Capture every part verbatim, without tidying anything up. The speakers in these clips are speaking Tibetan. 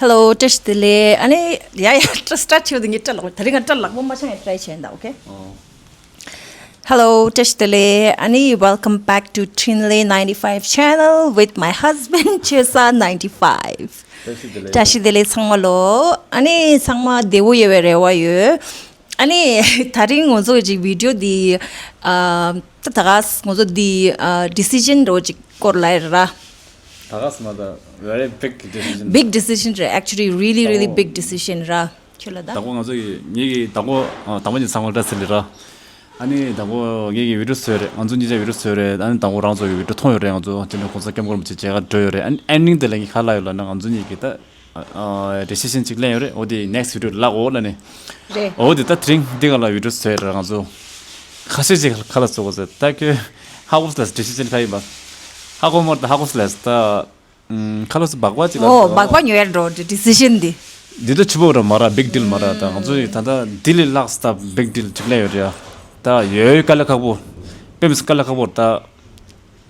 Hello, བཀྲ་ཤིས་བདེ་ལེགས། ཨ་ནི་ཡ་ཡ་སྐྲ་སྐྲ་ཆེ་བ་དེ་ངས་སྐྲ་ལག་པ་དེ་རིང་ང་སྐྲ་ལག་པ་མ་ཆང་ཡ་ཊ་རའི་བྱས་ཡིན་ད། ཨོ་ཁེ། Hello, བཀྲ་ཤིས་བདེ་ལེགས། ཨ་ནི་welcome back to Trinley ninety-five channel with my husband Chesa ninety-five. བཀྲ་ཤིས་བདེ་ལེགས། བཀྲ་ཤིས་བདེ་ལེགས་ཚང་མ་ལོ། ཨ་ནི་ཚང་མ་བདེ་བོ་ཡོད་པའི་རེ་བ་ཡོད། ཨ་ནི་ད་རིང་ང་ཚོ་གི་ཅིག་བི་ཌི་ཡོ་འདི་ཨ་ད་ད་ག་ང་ཚོ་འདི་ཨ་ཌི་སི་ཤན་འདྲ་བོ་ཅིག་སྐོར་ལ་ཡིན་ར། ད་ག་སི་མ་ད་very big decision. Big decision རེད། Actually really really big decision ར། ཁྱོད་ལ་ད། དང་པོ་ང་ཚོ་ཡི་ངེད་ཀྱི་དང་པོ་ཨ་དང་པོ་ཉིད་ཚང་མ་བཀྲ་ཤིས་བདེ་ལེགས་ར། ཨ་ནི་དང་པོ་ངེད་ཀྱི་བི་ཌི་ཡོ་བཟོས་རེད། ང་ཚོ་གཉིས་ཆ་བི་ཌི་ཡོ་བཟོས་རེད། ཨ་ནི་དང་པོ་རང་ཚོ་གི་བི་ཌི་ཡོ་མཐོང་ཡོད་རེད། ང་ཚོ་དེ་འདྲ་གོང་ས་སྐྱབས་མགོན་རིན་པོ་ཆེ་མཇལ་ཁ་འགྲོ་ཡོད་རེད། ཨ་ནི་ཨེན་ཌིང་དེ་ལ་ངས་ག་ལབ་ཡོད་ལབ་ན། ང་ཚོ་གཉིས་ཀྱི་ད་ཨ་ཌི་སི་ཤན་ཅིག་ལེན་ཡོད་རེད། འོ་དེ་ནེག་སི་བི་ཌི་ཡོ་ལབ་འོ་ལབ་ནས། རེད། འོ་དེ་ད་དེ་རིང་འདི་ག་ལ་བི་ཌི་ཡོ་བཟོས་རེད། ང་ཚོ་ཁ་ཤས་ཅིག་ག་ལ་བཟོ་དགོས་ཟེར། ད་ཁྱོད་ཧ་གོ་སོང་ལབ། ཌི་སི་ཤན་ག་ཡིན་པ་ཧ་གོ་མ་རེད། ད་ཧ་གོ་སོང་ལབ། ད་ཨུམ་ཁ་ལོ་སི་སྦག་སྦག་ཅིག་ལ་ཨོ་སྦག་སྦག་ཉོ་ཡར་འགྲོ་ཌི་སི་ཤན་འདི། འདི་ད་ཆུ་བོ་ར་མ་ར་བིག་ཌིལ་མ་ར། ད་ང་ཚོ་ཡི་ད་ད་འདི་ལས་ལྷག་སྟབས་བིག་ཌིལ་ཅིག་ལས་ཡོད་རེད་ཡ། ད་ཡོད་དཀའ་ལས་ཁག་པོ། དཔེ་མི་སྲིད་དཀའ་ལས་ཁག་པོ་རེད། ད་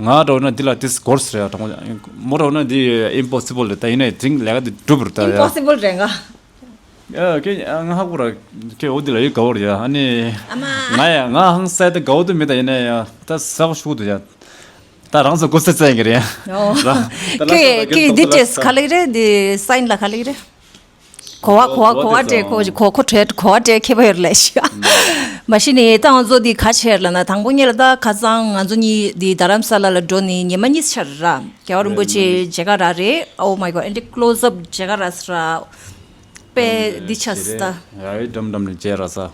ང་འདྲ་བོ་ན་འདི་ལ་ཏིས་གོར་སི་རེད་ཡ། དྲང་མོ་འདྲ་བོ་ན་འདི་ཨིམ་པོ་སི་བལ་རེད། ད་ཡིན་ནའི་དེ་རིང་ལས་ཀ་འདི་འགྲུབ་རེད་ད་ཡ། ཨིམ་པོ་སི་བལ་རེད་ང་། ཡ་ཁྱེད་ང་ཧ་གོ་ར། ཁྱེད་འོ་འདི་ལ་ཡོད་དགའ་བོ་རེད་ཡ། ཨ་ནི་ཨ་མ། ང་ཡ་ང་ཧང་སང་ད་དགའ་བོ་དུ་མེད། ད་ཡིན་ནའི་ཡ་ད་ཟ་བ་ཤུགས་འདུག་ཡ། ད་རང་ཚོ་སྒོ་ས་བཙན་གི་རེད་ཡ། ཨོ། ད་ལ་ཁྱེད་ཁྱེད་འདི་ཅེས་ག་ལེ་རེད། འདི་སའིན་ལ་ག་ལེ་རེད། གོ་བ་གོ་བ་གོ་བ་སྤྲད་གོ་གོ་གོ་ཁྲོད་གོ་བ་སྤྲད་མཁས་པ་ཡོད་ལས་ཤི། མ་གཞི་ནས་ད་ང་ཚོ་འདི་ག་བྱས་ལ་ན། དང་པོ་ཉིད་ལ་ད་ཁ་སང་ང་ཚོ་གཉིས་འདི་རྡ་རམ་ས་ལ་ལ་འགྲོ་ནས་ཉི་མ་གཉིས་ཆར་ར། རྒྱལ་བ་རིན་པོ་ཆེ་མཇལ་ཁ་རག་རེད། Oh my God, ཨེ་འདྲ་ཀློ་སི་ཨབ་མཇལ་ཁ་རག་ས་ར། དཔེ་འདི་ཆགས་སོང་ད། ཡ་ཡི་འགྲམ་འགྲམ་ནས་མཇལ་རག་ས།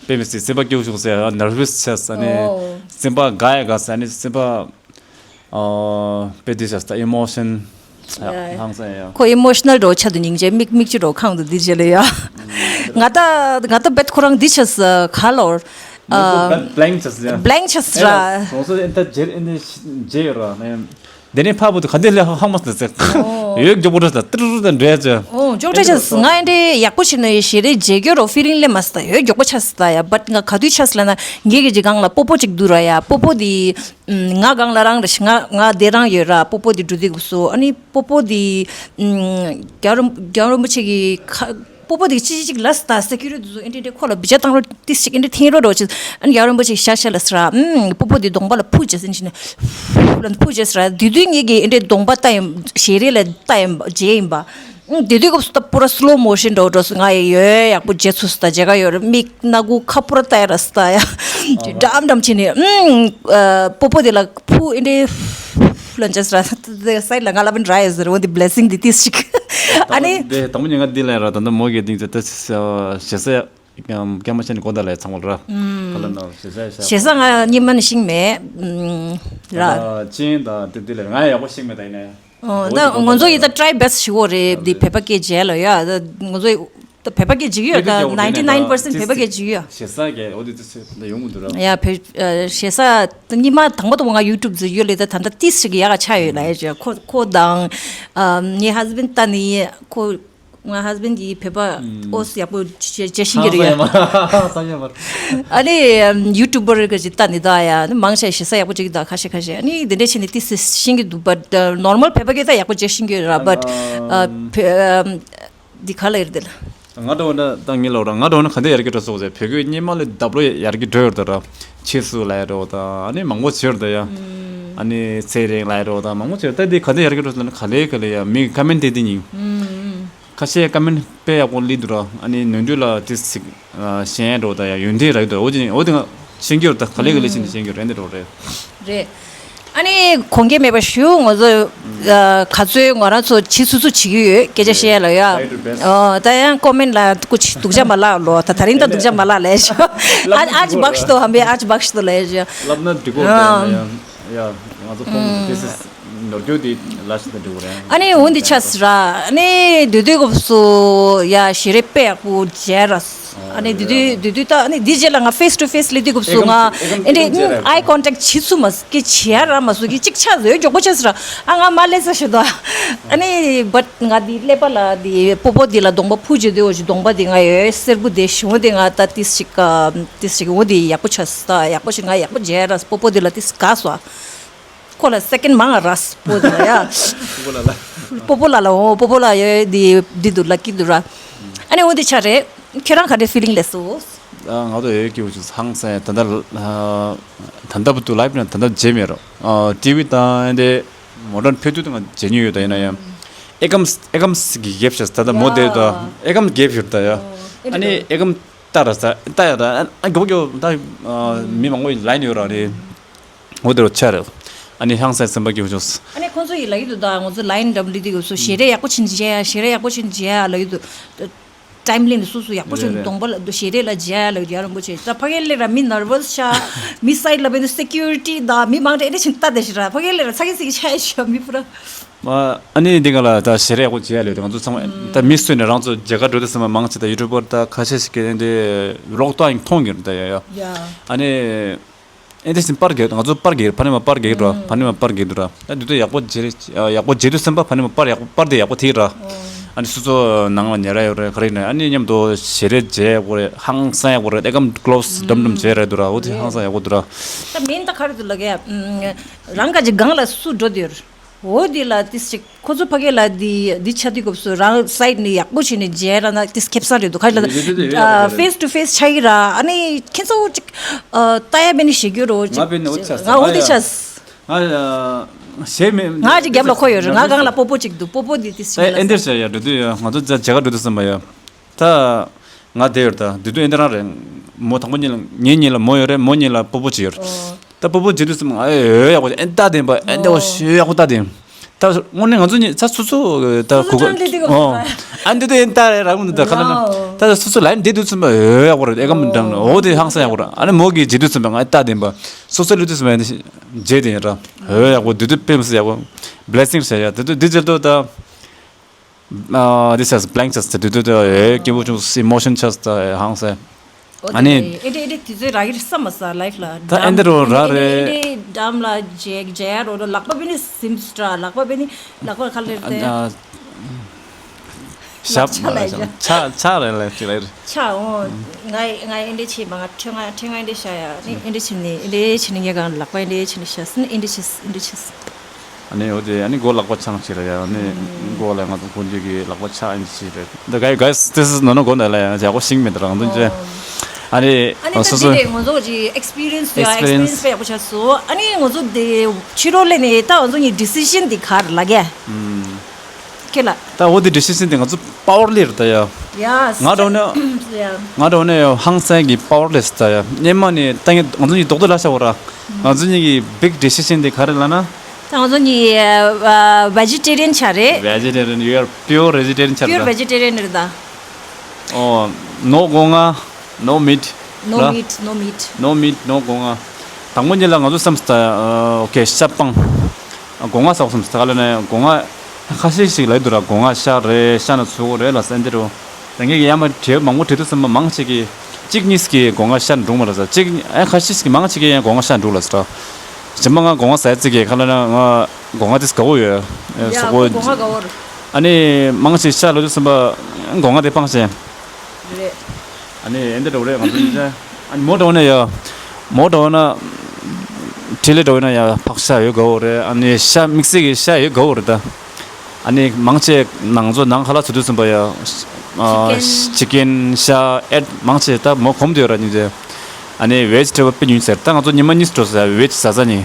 དཔེ་མི་སྲིད་སེམས་པ་སྐྱོ་ཤོག་ཟེར་ནར་ཝས་ཆགས་ས་ནི། ཨོ། སེམས་པ་དགའ་ཡ་དགའ་ས་ནི་སེམས་པ་ཨ་དཔེ་དེ་ཆགས་ས་ད་ཨི་མོ་ཤན་ཡ། ཧང་སང་ཡ། ཁོ་ཨི་མོ་ཤ་ནལ་འདྲ་བོ་ཆགས་འདུག་སྙིང་རྗེ། མིག་མིག་ཆུ་འདྲ་བོ་ཁང་དུ་འདི་བྱེད་ལེ་ཡ། ང་ད་ང་ད་བེད་ཁོ་རང་འདི་ཆགས་ས་ག་ལོར། ང་ཚོ་བེད་བླེང་ཆགས་ས་ཡ། བླེང་ཆགས་ས་ར། སོང་སོ་ཨེ་ད་རྗེར་ཨེ་ནི་རྗེ་ཡོད་ར་ནི། དེ་ནས་ཕ་བུ་དུ་ག་འདི་ལས་ཧང་མ་སི་ཟེར། ཨོ། ཡོད་མགྱོགས་པོ་འདྲ་ད་ཏི་རུ་རུ་དང་འདྲེས་ཅི། ཨོ་མགྱོགས་འདྲ་ཆགས་སི། ང་ཨེ་འདྲའི་ཡག་པོ་བྱས་ན་ཡོད་ཞེ་རེ་རྗེས་སྐྱོ་རོ་ཕི་ལིང་ལས་མ་སི་ད་ཡོད་མགྱོགས་པོ་ཆགས་སི་ད་ཡ། བཊ་ང་ག་དུས་ཆགས་སི་ལ་ན་ངེད་ཀྱི་ཅི་སྒང་ལ་སྤོ་སྤོ་ཅིག་འདུག་ར་ཡ། སྤོ་སྤོ་དེ་ང་སྒང་ལ་རང་རེ་ཞིག་ང་ང་དེ་རང་ཡོད་ར། སྤོ་སྤོ་དེ་འགྲོ་དུས་སྐབས་སུ་ཨ་ནི་སྤོ་སྤོ་དེ་རྒྱལ་རིན་རྒྱལ་རིན་པོ་ཆེ་གི་ཁ། སྤོ་སྤོ་དེ་ཅི་ཅི་ཅིག་ལ་སི་ད་སེ་ཁྱུ་རི་དུ་ཨེ་འདྲ་འདྲ་ཁོ་ལ་བི་ཅ་བཏང་རོ་ཏིས་ཅིག་ཨེ་འདྲ་འཐེན་རོ་འགྲོ་ཅི། ཨ་ནི་རྒྱལ་རིན་པོ་ཆེ་ཤ་ཤ་ལ་སི་ར། ཨུམ་སྤོ་སྤོ་དེ་གདོང་པ་ལ་ཕུ་ཅི་ཟིན་ཅི་ནི། ཕུ་ལ་ཕུ་ཅི་སི་ར། དེ་དུས་ངེད་ཀྱི་ཨེ་འདྲ་གདོང་པ་ལྟ་ཡིན་ཞེ་རེ་ལ་ལྟ་ཡིན་པ་རྗེས་ཡིན་པ། ཨུམ་དེ་དུས་སྐབས་སུ་ད་པུ་ར་སི་ལོ་མོ་ཤན་འགྲོ་འགྲོ་སི། ང་ཡི་ཡོད་ཡག་པོ་རྗེས་ཚུད་སི་ད་རྗེས་ཀ་ཡོད་ར། མིག་སྣ་ཁུག་ཁ་པུ་ར་ལྟ་ཡ་ར་སི་ད་ཡ། འགྲམ་འགྲམ་བྱས་ནས་ཨུམ་སྤོ་སྤོ་དེ་ལ་ཕུ་ཨེ་འདྲ། ལན་ཅེས་ར་སའིད་ལ་ང་ལ་བན་ར་ཡེ་ཟེར་འོ་འདི་བི་ལེ་སིང་འདི་ཏིས་ཅིག་ཨ་ནི། དེ་དང་པོ་ཉིན་ང་འདི་ལ་ར་ད་ནི་མོ་གི་སྟེང་དུ་ད་ཞེ་ས་སྐྱ་མ་ཆེན་གོ་ད་ལ་ཚང་མ་ར། ག་ལ་ན་ཞེ་ས་ཞེ་ས་ང་གཉིས་མ་ནི་ཤིང་མེད་ར། ཅིང་ད་དེ་འདི་ལ་ང་ཡག་པོ་ཤིང་མེད་ད་ཡིན་ནས། ད་ང་ཚོ་ཡི་ད་ཊ་རའི་བེ་སི་ཊི་ཞིག་འོ་རེད། འདི་བོད་པ་སྐད་རྗེས་ལ་ཡ་ད་ང་ཚོ་ད་བོད་པ་སྐད་ཅིག་ཡོད་ད་ནའིན་ཊི་ནའིན་པར་སེན་ཊི་བོད་པ་སྐད་ཅིག་ཡོད། ཞེ་ས་གས་འོ་དེ་དེ་ཚེ་ད་ཡོང་གི་འདུག་ར། ཡ་བོད་ཞེ་ས་ད་ཉི་མ་དང་པོ་དང་པོ་ང་ཡུ་ཊུབ་ཟེར་ཡོད་ལེ། ད་ད་ད་ཏིས་ཞིག་ཡག་ག་ཆ་ཡོད་ལ་ཡ་ཅེ་ཁོ་ཁོ་དང་ངའི་ཧས་བྷེན་ད་ནི་ཁོ་ང་ཧས་བྷེན་གྱིས་བོད་པ་ཨོ་སི་ཡག་པོ་བྱེད་བྱེད་ཤེས་ཀྱི་རེད་ཡ། ཨ་ནི་ཡུ་ཊུབ་པར་ག་ཅིག་ད་ནི་ད་ཡ་ནི་མང་ཆེ་ཞེ་ས་ཡག་པོ་ཅིག་ད་ཁ་ཤས་ཁ་ཤས་ཨ་ནི་དེ་འདྲས་བྱས་ནས་ཏིས་ཤེས་ཀྱི་འདུག་བཊ་ནོར་མལ་བོད་པ་གིས་ད་ཡག་པོ་བྱེད་ཤེས་ཀྱི་རེད་ར། བཊ་འདི་ག་ལ་ཡོད་དེ་ལ། ང་འདྲ་བོ་ན་ད་ངེད་ལོག་ར་ང་འདྲ་བོ་ན་ག་འདྲ་ཡར་རྒྱས་འགྲོ་སོང་ཟེར། བོད་སྐད་སྙན་མ་ལས་ལྡབ་ལོ་ཡར་རྒྱས་འགྲོ་ཡོད་ད་ར། ཆེ་སུ་ལ་ཡ་འགྲོ་ད་ཨ་ནི་མང་པོ་བྱེད་ཡོད་ད་ཡ། ཨ་ནི་ཚེ་རིང་ལ་ཡ་འགྲོ་ད་མང་པོ་བྱེད་ཡོད་ད། འདི་ག་འདྲ་ཡར་རྒྱས་འགྲོ་སོང་ན་ག་ལེ་ག་ལེ་ཡ་མི་ཁ་མེན་ཊི་དེ་དེ་ཉིན། ཁ་ཤས་ཁ་མེན་ཊི་དཔེ་ཡག་པོ་ལི་འདུག་ར། ཨ་ནི་ནོར་འཁྲུལ་ལ་ཏིས་ཅིག་ཤེས་འགྲོ་ད་ཡ་ཡོན་ཏན་རག་འདུག་འོ་དེ་འོ་དེ་ང་ཤེས་ཀྱི་ཡོད་ད། ག་ལེ་ག་ལེ་ཤེས་ནི་ཤེས་ཀྱི་ཡོད་རེད་འདི་འགྲོ་རེད། རེད། ཨ་ནི་གོང་གེ་མེད་པ་ཞུ་ང་ཚོ་ག་ཚོད་ང་རང་ཚོ་བྱེད་ཚུལ་ཚུལ་བྱེད་ཀྱི་ཡོད་སྐད་ཆ་བཤད་ཡ་ལ་ཡ། ད་ཡང་ཀོ་མེན་ཊི་ལ་ཀུ་ཅི་སྡུག་ཅག་མ་ལབ་ལོ། ད་ད་རིང་ད་སྡུག་ཅག་མ་ལབ་ལས་ཞུ། ཨ་ཨ་ཅི་བག་ཤི་ཏོ་ཧམ་པེ་ཨ་ཅི་བག་ཤི་ཏོ་ལས་ཞུ། ལབ་ན་འགྲིག་གོ་ཡ་ང་ཚོ་ཁོང་དེ་སི་ནོར་འཁྲུལ་དེ་ལ་ཤི་ད་འགྲིག་གོ་རེད། ཨ་ནི་འོན་ཏེ་ཆ་སི་ར་ཨ་ནི་དུས་དུས་སྐབས་སུ་ཡ་ཞེ་རེ་དཔེ་ཡག་པོ་མཇལ་ར། ཨ་ནི་དེ་དུས་དེ་དུས་ད་ཨ་ནི་འདི་རྗེས་ལ་ང་ཕེས་ཊུ་ཕེས་སླེབས་དུས་སྐབས་སུ་ང་ཨེ་འདྲའི་ཨའི་ཀོན་ཊེག་བྱེད་ཚུལ་མ་སྐད་བྱེད་ཡ་ར་མ་སུ་གི་གཅིག་ཆགས་ཟོས་མགྱོགས་པོ་ཆགས་ཟེར་ར། ཨ་ང་མ་སླེབས་ས་ཞུ་དོ། ཨ་ནི་བཊ་ང་འདི་ཀླད་པ་ལ་འདི་སྤོ་སྤོ་འདི་ལ་གདོང་པ་ཕུ་བྱེད་དུས་འོ་ཞིག་གདོང་པ་འདི་ང་ཡོད་སེར་པོ་དེ་ཞུ་འོ་དེ་ང་ད་ཏིས་ཅིག་ཏིས་ཅིག་འོ་དེ་ཡག་པོ་ཆགས་ད་ཡག་པོ་ཞིག་ང་ཡག་པོ་མཇལ་ར་སྤོ་སྤོ་འདི་ལ་ཏིས་དགའ་སོ། ཁོ་ལ་སེ་ཀེན་མང་ང་ར་སྤོ་འདི་ལ་ཡ། སྤོ་ལ་ལ། སྤོ་བོ་ལ་ལ་འོ་སྤོ་བོ་ལ་ཡོད་འདི་འདི་འདུག་ལ་ཀི་འདུག་ར། ཨ་ནི་འོ་འདི་ཆ་རེད། ཁྱོད་རང་ག་འདྲའི་ཕི་ལིང་ལས་སོ། ང་ཚོ་ཡོད་ཀྱི་འུ་ཚོ་ཧང་སང་ད་ལྟ་ད་ལྟ་བུ་དུ་ལའིབ་ན་ད་ལྟ་བརྗེད་མེད་རོ། ཊི་ཝི་དང་འདི་མོ་ཌན་ཕེ་ཏུ་དང་བརྗེད་ཉུལ་ཡོད་ད་ཡིན་ན་ཡང་ཨེ་ཀམ་ཨེ་ཀམ་གི་གེབ་ཤ་ད་ལྟ་མོ་དེ་ད་ཨེ་ཀམ་གེབ་ཡོད་ད་ཡ། ཨ་ནི་ཨེ་ཀམ་ལྟ་ར་ས་ལྟ་ཡ་ད་ཨ་མགྱོགས་མགྱོགས་ད་མི་མང་པོ་ཡི་ལའིན་ཡོད་ར་ནི། འོ་དེ་རུ་ཆ་རེད། ཨ་ནི་ཧང་སང་སེམས་པ་སྐྱིད་པོ་བྱུང་། ཨ་ནི་ཁོང་ཚོ་ཡི་ལ་ཡི་དུ་ད་ང་ཚོ་ལའིན་འགྲམ་ལི་དེ་གོ་སོ་ཞལ་རས་ཡག་པོ་ཕྱིན་བྱས་ཡ་ཞལ་རས་ཡག་པོ་ཕྱིན་བྱས་ཡ་ལ་ཡི་དུ། ཊའིམ་ལེན་སོ་སོ་ཡག་པོ་ཕྱིན་རེད་རེད། གདོང་པ་ལ་དུ་ཞལ་རས་ལ་བྱས་ཡ་ལ་ཡི་དུ་ཡ་རང་པོ་བྱས་ད་ཕ་གི་ལས་ར་མི་ནར་ཝས་ཤ། མི་སའིད་ལ་བས་ནི་སེ་ཀུ་རི་ཊི་ད་མི་མང་དྲ་ཨེ་འདྲ་ཕྱིན་ལྟ་དེ་ཞིག་ར་ཕ་གི་ལས་ར་ཚ་གི་ཚི་གི་ཆ་ཡ་ཞིག་མི་ཕུ་ར། ཨ་ནི་འདི་ག་ལ་ད་ཞལ་རས་ཡག་པོ་བྱས་ཡ་ལ་ཡི་དུ་ང་ཚོ་ཚང་མ་ད་མི་སུ་ནས་རང་ཚོ་རྒྱ་གར་འགྲོ་དུས་ཙམ་པ་མང་ཆེ་ད་ཡུ་ཊུབ་པར་ད་ཁ་ཤས་ཤིག་གིས་འདི་ཝི་ལོག་ཏོ་ཡང་མཐོང་གི་རེད་ད་ཡ་ཡ། ཡ། ཨ་ནི། ཨེ་འདི་བཞིན་པར་རྒྱག་ང་ཚོ་པར་རྒྱག་ཕ་ནི་མ་པར་རྒྱག་འགྲོ་ཕ་ནི་མ་པར་རྒྱག་འགྲོ་ད་འདི་དུས་ཡག་པོ་བྱེད་ཡག་པོ་བྱེད་དུས་སེམས་པ་ཕ་ནི་མ་པར་ཡག་པོ་པར་དེ་ཡག་པོ་ཐིག་ར། ཨ་ནི་སོ་སོ་ནང་ལ་ཉལ་ར་ཡོད་རེད་ག་རེ་ནས་ཨ་ནི་མཉམ་དུ་ཞལ་རས་བྱེད་ཡག་པོ་རེད་ཧང་སང་ཡག་པོ་རེད་ཨེ་ཀམ་གློབ་སི་འགྲམ་འགྲམ་བྱེད་ར་འདུག་ར་འོ་དེ་ཧང་སང་ཡག་པོ་འདུག་ར། ད་མིན་ད་ག་རེ་འདུག་ལ་གས་རང་ག་ཅིག་སྒང་ལ་སུ་འགྲོ་དེ་ཡོད་རེད། འོ་འདི་ལ་ཏིས་ཅིག་ཁོ་ཚོ་ཕ་གི་ལ་འདི་འདི་ཆ་དུས་སྐབས་སུ་རང་སའིད་ནས་ཡག་པོ་བྱས་ནས་མཇལ་ར་ན་ཏིས་ཁེབས་ས་རེད་འདུག་ཁ་ལ་ཕེས་ཊུ་ཕེས་ཆ་ཡི་ར་ཨ་ནི་ཁྱེད་ཚོ་ཅིག་ལྟ་ཡ་བས་ནི་ཞེ་གྱུར་རོ་ཅིག་ང་བས་ནི་འོ་ཆ་ང་འོ་འདི་ཆ་ང་ཞེ་མེད་ང་ཅིག་རྒྱབ་ལ་ཁོ་ཡོད་རེད་ང་སྒང་ལ་སྤོ་པོ་ཅིག་འདུག་སྤོ་པོ་འདི་ཏིས་ཅིག་ཨེ་འདིར་བྱ་ཡ་འགྲོ་དུས་ཡ་ང་ཚོ་མཇལ་ག་འགྲོ་དུས་སམ་པ་ཡ། ད། ང་དེ་ཡོད་ད་དེ་དུས་ཨེ་འདྲ་རང་རེད། མོ་དང་པོ་གཉིས་ལ་ངེད་གཉིས་ལ་མོ་ཡོད་རེད་མོ་གཉིས་ལ་སྤོ་བོ་གཅིག་ཡོད་རེད། ད་སྤོ་བོ་བྱེད་དུས་སམ་ང་ཨེ་ཡོད་ཡག་པོ་ཨེ་ད་དེན་པ་ཨེ་འདྲ་བ་ཞེ་ཡག་པོ་ད་དེན། ད་དངོས་གནས་ང་ཚོ་གཉིས་ཚ་སོ་སོ་ད་གུ་གུ་ཨོ་ཨ་འདི་དུས་ཨེ་ད་རེད་རང་མོ་འདི་ད་ཁ་ལ་ན་ད་སོ་སོ་ལ་ཨེ་འདི་དུས་སམ་ཡོད་ཡག་པོ་རེད་ཨེ་ཀ་མི་འདྲ་ནོ་འོ་དེ་ཧང་སང་ཡག་པོ་རེད་ཨ་ནི་མོ་གིས་བྱེད་དུས་སམ་ང་ཨེ་ད་དེན་པ་སོ་སོ་ལུས་དུས་སམ་ཨེ་འདི་བྱེད་དེན་ར་ཡོད་ཡག་པོ་དེ་དུས་དཔེ་མི་སྲིད་ཡག་པོ་བྷི་ལེ་སིང་ཟེར་ཡ་དེ་དུས་འདི་བྱེད་དུས་ད། This has blank chest དུ་དུ་དུ་ཨེ་སྐྱིད་པོ་བྱུང་emotion chest ཧང་སེ། ཨ་ནི། ཨེ་འདྲ་ཨེ་འདྲ་དུས་ཚོད་རག་གི་རེད་བསམ་མ་ས་life ལ། ད་ཨེ་འདྲ་རོ་ར་རེད། ཨེ་འདྲ་འགྲམ་ལ་རྗེ་རྗེ་རོ་རོ་ལག་པ་བི་ནི་སིམ་སྟྲ་ལག་པ་བི་ནི་ལག་པ་ཁ་ལེར་ཏེ། ཞབས་ལག་ཆ་ལ་ཆ་ཆ་རེད་ལ་ཅི་རེད། ཆ་འོ་ང་ང་ཨེ་འདྲ་བྱེད་མ་ང་ཁྲེ་ང་ཁྲེ་ང་ཨེ་འདྲ་བྱ་ཡ་ནི་ཨེ་འདྲ་བྱེད་ནི་ཨེ་འདྲ་བྱེད་ནི་ངས་གང་ལག་པ་ཨེ་འདྲ་བྱེད་ནི་ཤ་སི་ནི་ཨེ་འདྲ་བྱེད་ཨེ་འདྲ་བྱེད། ཨ་ནི་འོ་དེ་ཨ་ནི་མགོ་ལག་པ་འཆང་བྱེད་ར་ཡ་ཨ་ནི་མགོ་ལ་ང་ཚོ་འཁོར་འདུས་ཀྱི་ལག་པ་འཆང་ཨ་ནི་བྱེད་རེད། The guy guys this is no no go ན་ལ་ཡ་ཡག་པོ་ཤིང་མེད་རང་དུ་ཅེ། ཨ་ནི་ཨ་ནི་སོ་ད་སོ་དེ་ལས་ང་ཚོ་ཅི་experience ཡ་experience experience དཔེ་ཡག་པོ་ཆགས་སོ་ཨ་ནི་ང་ཚོ་དེ་ཕྱི་རོལ་ལས་ནས་ད་ང་ཚོ་གཉིས་decision དེ་ག་རེ་ལ་གས། ཁྱེད་ལ། ད་འོ་དེ་decision དེ་ང་ཚོ་power ལས་རེད་ད་ཡ། ཡ། ང་འདྲ་བོ་ན། ཡ། ང་འདྲ་བོ་ན་ཡ་ཧང་སང་གི་power ལས་ད་ཡ། སྙེ་མ་ནས་ད་ངས་ང་ཚོ་གཉིས་རྡོག་རྡོག་ལ་བྱ་བ་ར། ང་ཚོ་གཉིས་ཀྱི་big decision དེ་ག་རེ་ལ་ན། ད་ང་ཚོ་གཉིས་vegetarian ཆགས་རེད། Vegetarian you are pure vegetarian ཆགས་རེད། Pure vegetarian རེད་ད། ཨོ། No སྒོ་ང་། No meat. No meat, no meat. No meat, no སྒོ་ང་། དང་པོ་ཉིད་ལ་ང་ཚོ་བསམ་སྟ་ཨོ་ཁེ་ཤ་སྤང་། སྒོ་ང་ཟ་བསམ་སྟ་ག་ལ་ནས་སྒོ་ང་ཁ་ཤས་ཤིག་ལ་འདུག་ར་སྒོ་ང་ཤ་རེད་ཤ་ན་ཚུགས་རེད་ལ་སན་དེ་རུ། ད་ངས་ཡ་མ་བྲེལ་མང་པོ་བྲེལ་དུས་ཙམ་པ་མང་ཆེ་གི་གཅིག་གཉིས་ཀྱི་སྒོ་ང་ཤ་འབྲུག་མ་ལ་ཟ་གཅིག་ཨ་ཁ་ཤས་ཀྱི་མང་ཆེ་གི་ཡང་སྒོ་ང་ཤ་འབྲུག་ལ་ཟ། ཇི་མ་ང་སྒོ་ང་ཟ་ཙི་གི་ཁ་ལ་ན་ང་སྒོ་ང་དེ་དགའ་བོ་ཡོད། ཡ་སོ་སྒོ་སྒོ་ང་དགའ་བོ་རེད། ཨ་ནི་མང་ཆེ་ཤ་ལ་དུས་ཙམ་པ་སྒོ་ང་དེ་སྤང་ཆེ། རེད། ཨ་ནི་ཨེ་འདི་འདྲ་བོ་རེད་ང་ཚོ་ཨ་ནི་མོ་འདྲ་བོ་ན་ཡ། མོ་འདྲ་བོ་ན། ཁྲི་ལེ་འདྲ་བོ་ན་ཡ་ཕག་ཤ་ཡོད་དགའ་བོ་རེད་ཨ་ནི་ཤ་དམིགས་བསལ་གྱི་ཤ་ཡོད་དགའ་བོ་རེད་ད། ཨ་ནི་མང་ཆེ་ནང་ཚོ་ནང་ཁ་ལག་ཚོ་དུས་ཙམ་པ་ཡ། ཅི་ཀེན་ཤ་ཨེ་མང་ཆེ་ད་མོ་གོམས་དུ་ཡོད་ར་ཉིན་ཚེ། ཨ་ནི་བེ་ཇི་ཊེ་བལ་དཔེ་ཉུང་ཟེར་ད་ང་ཚོ་ཉི་མ་གཉིས་འགྲོ་ཟེར་བེ་ཇི་ཟ་ཟ་ཉིན།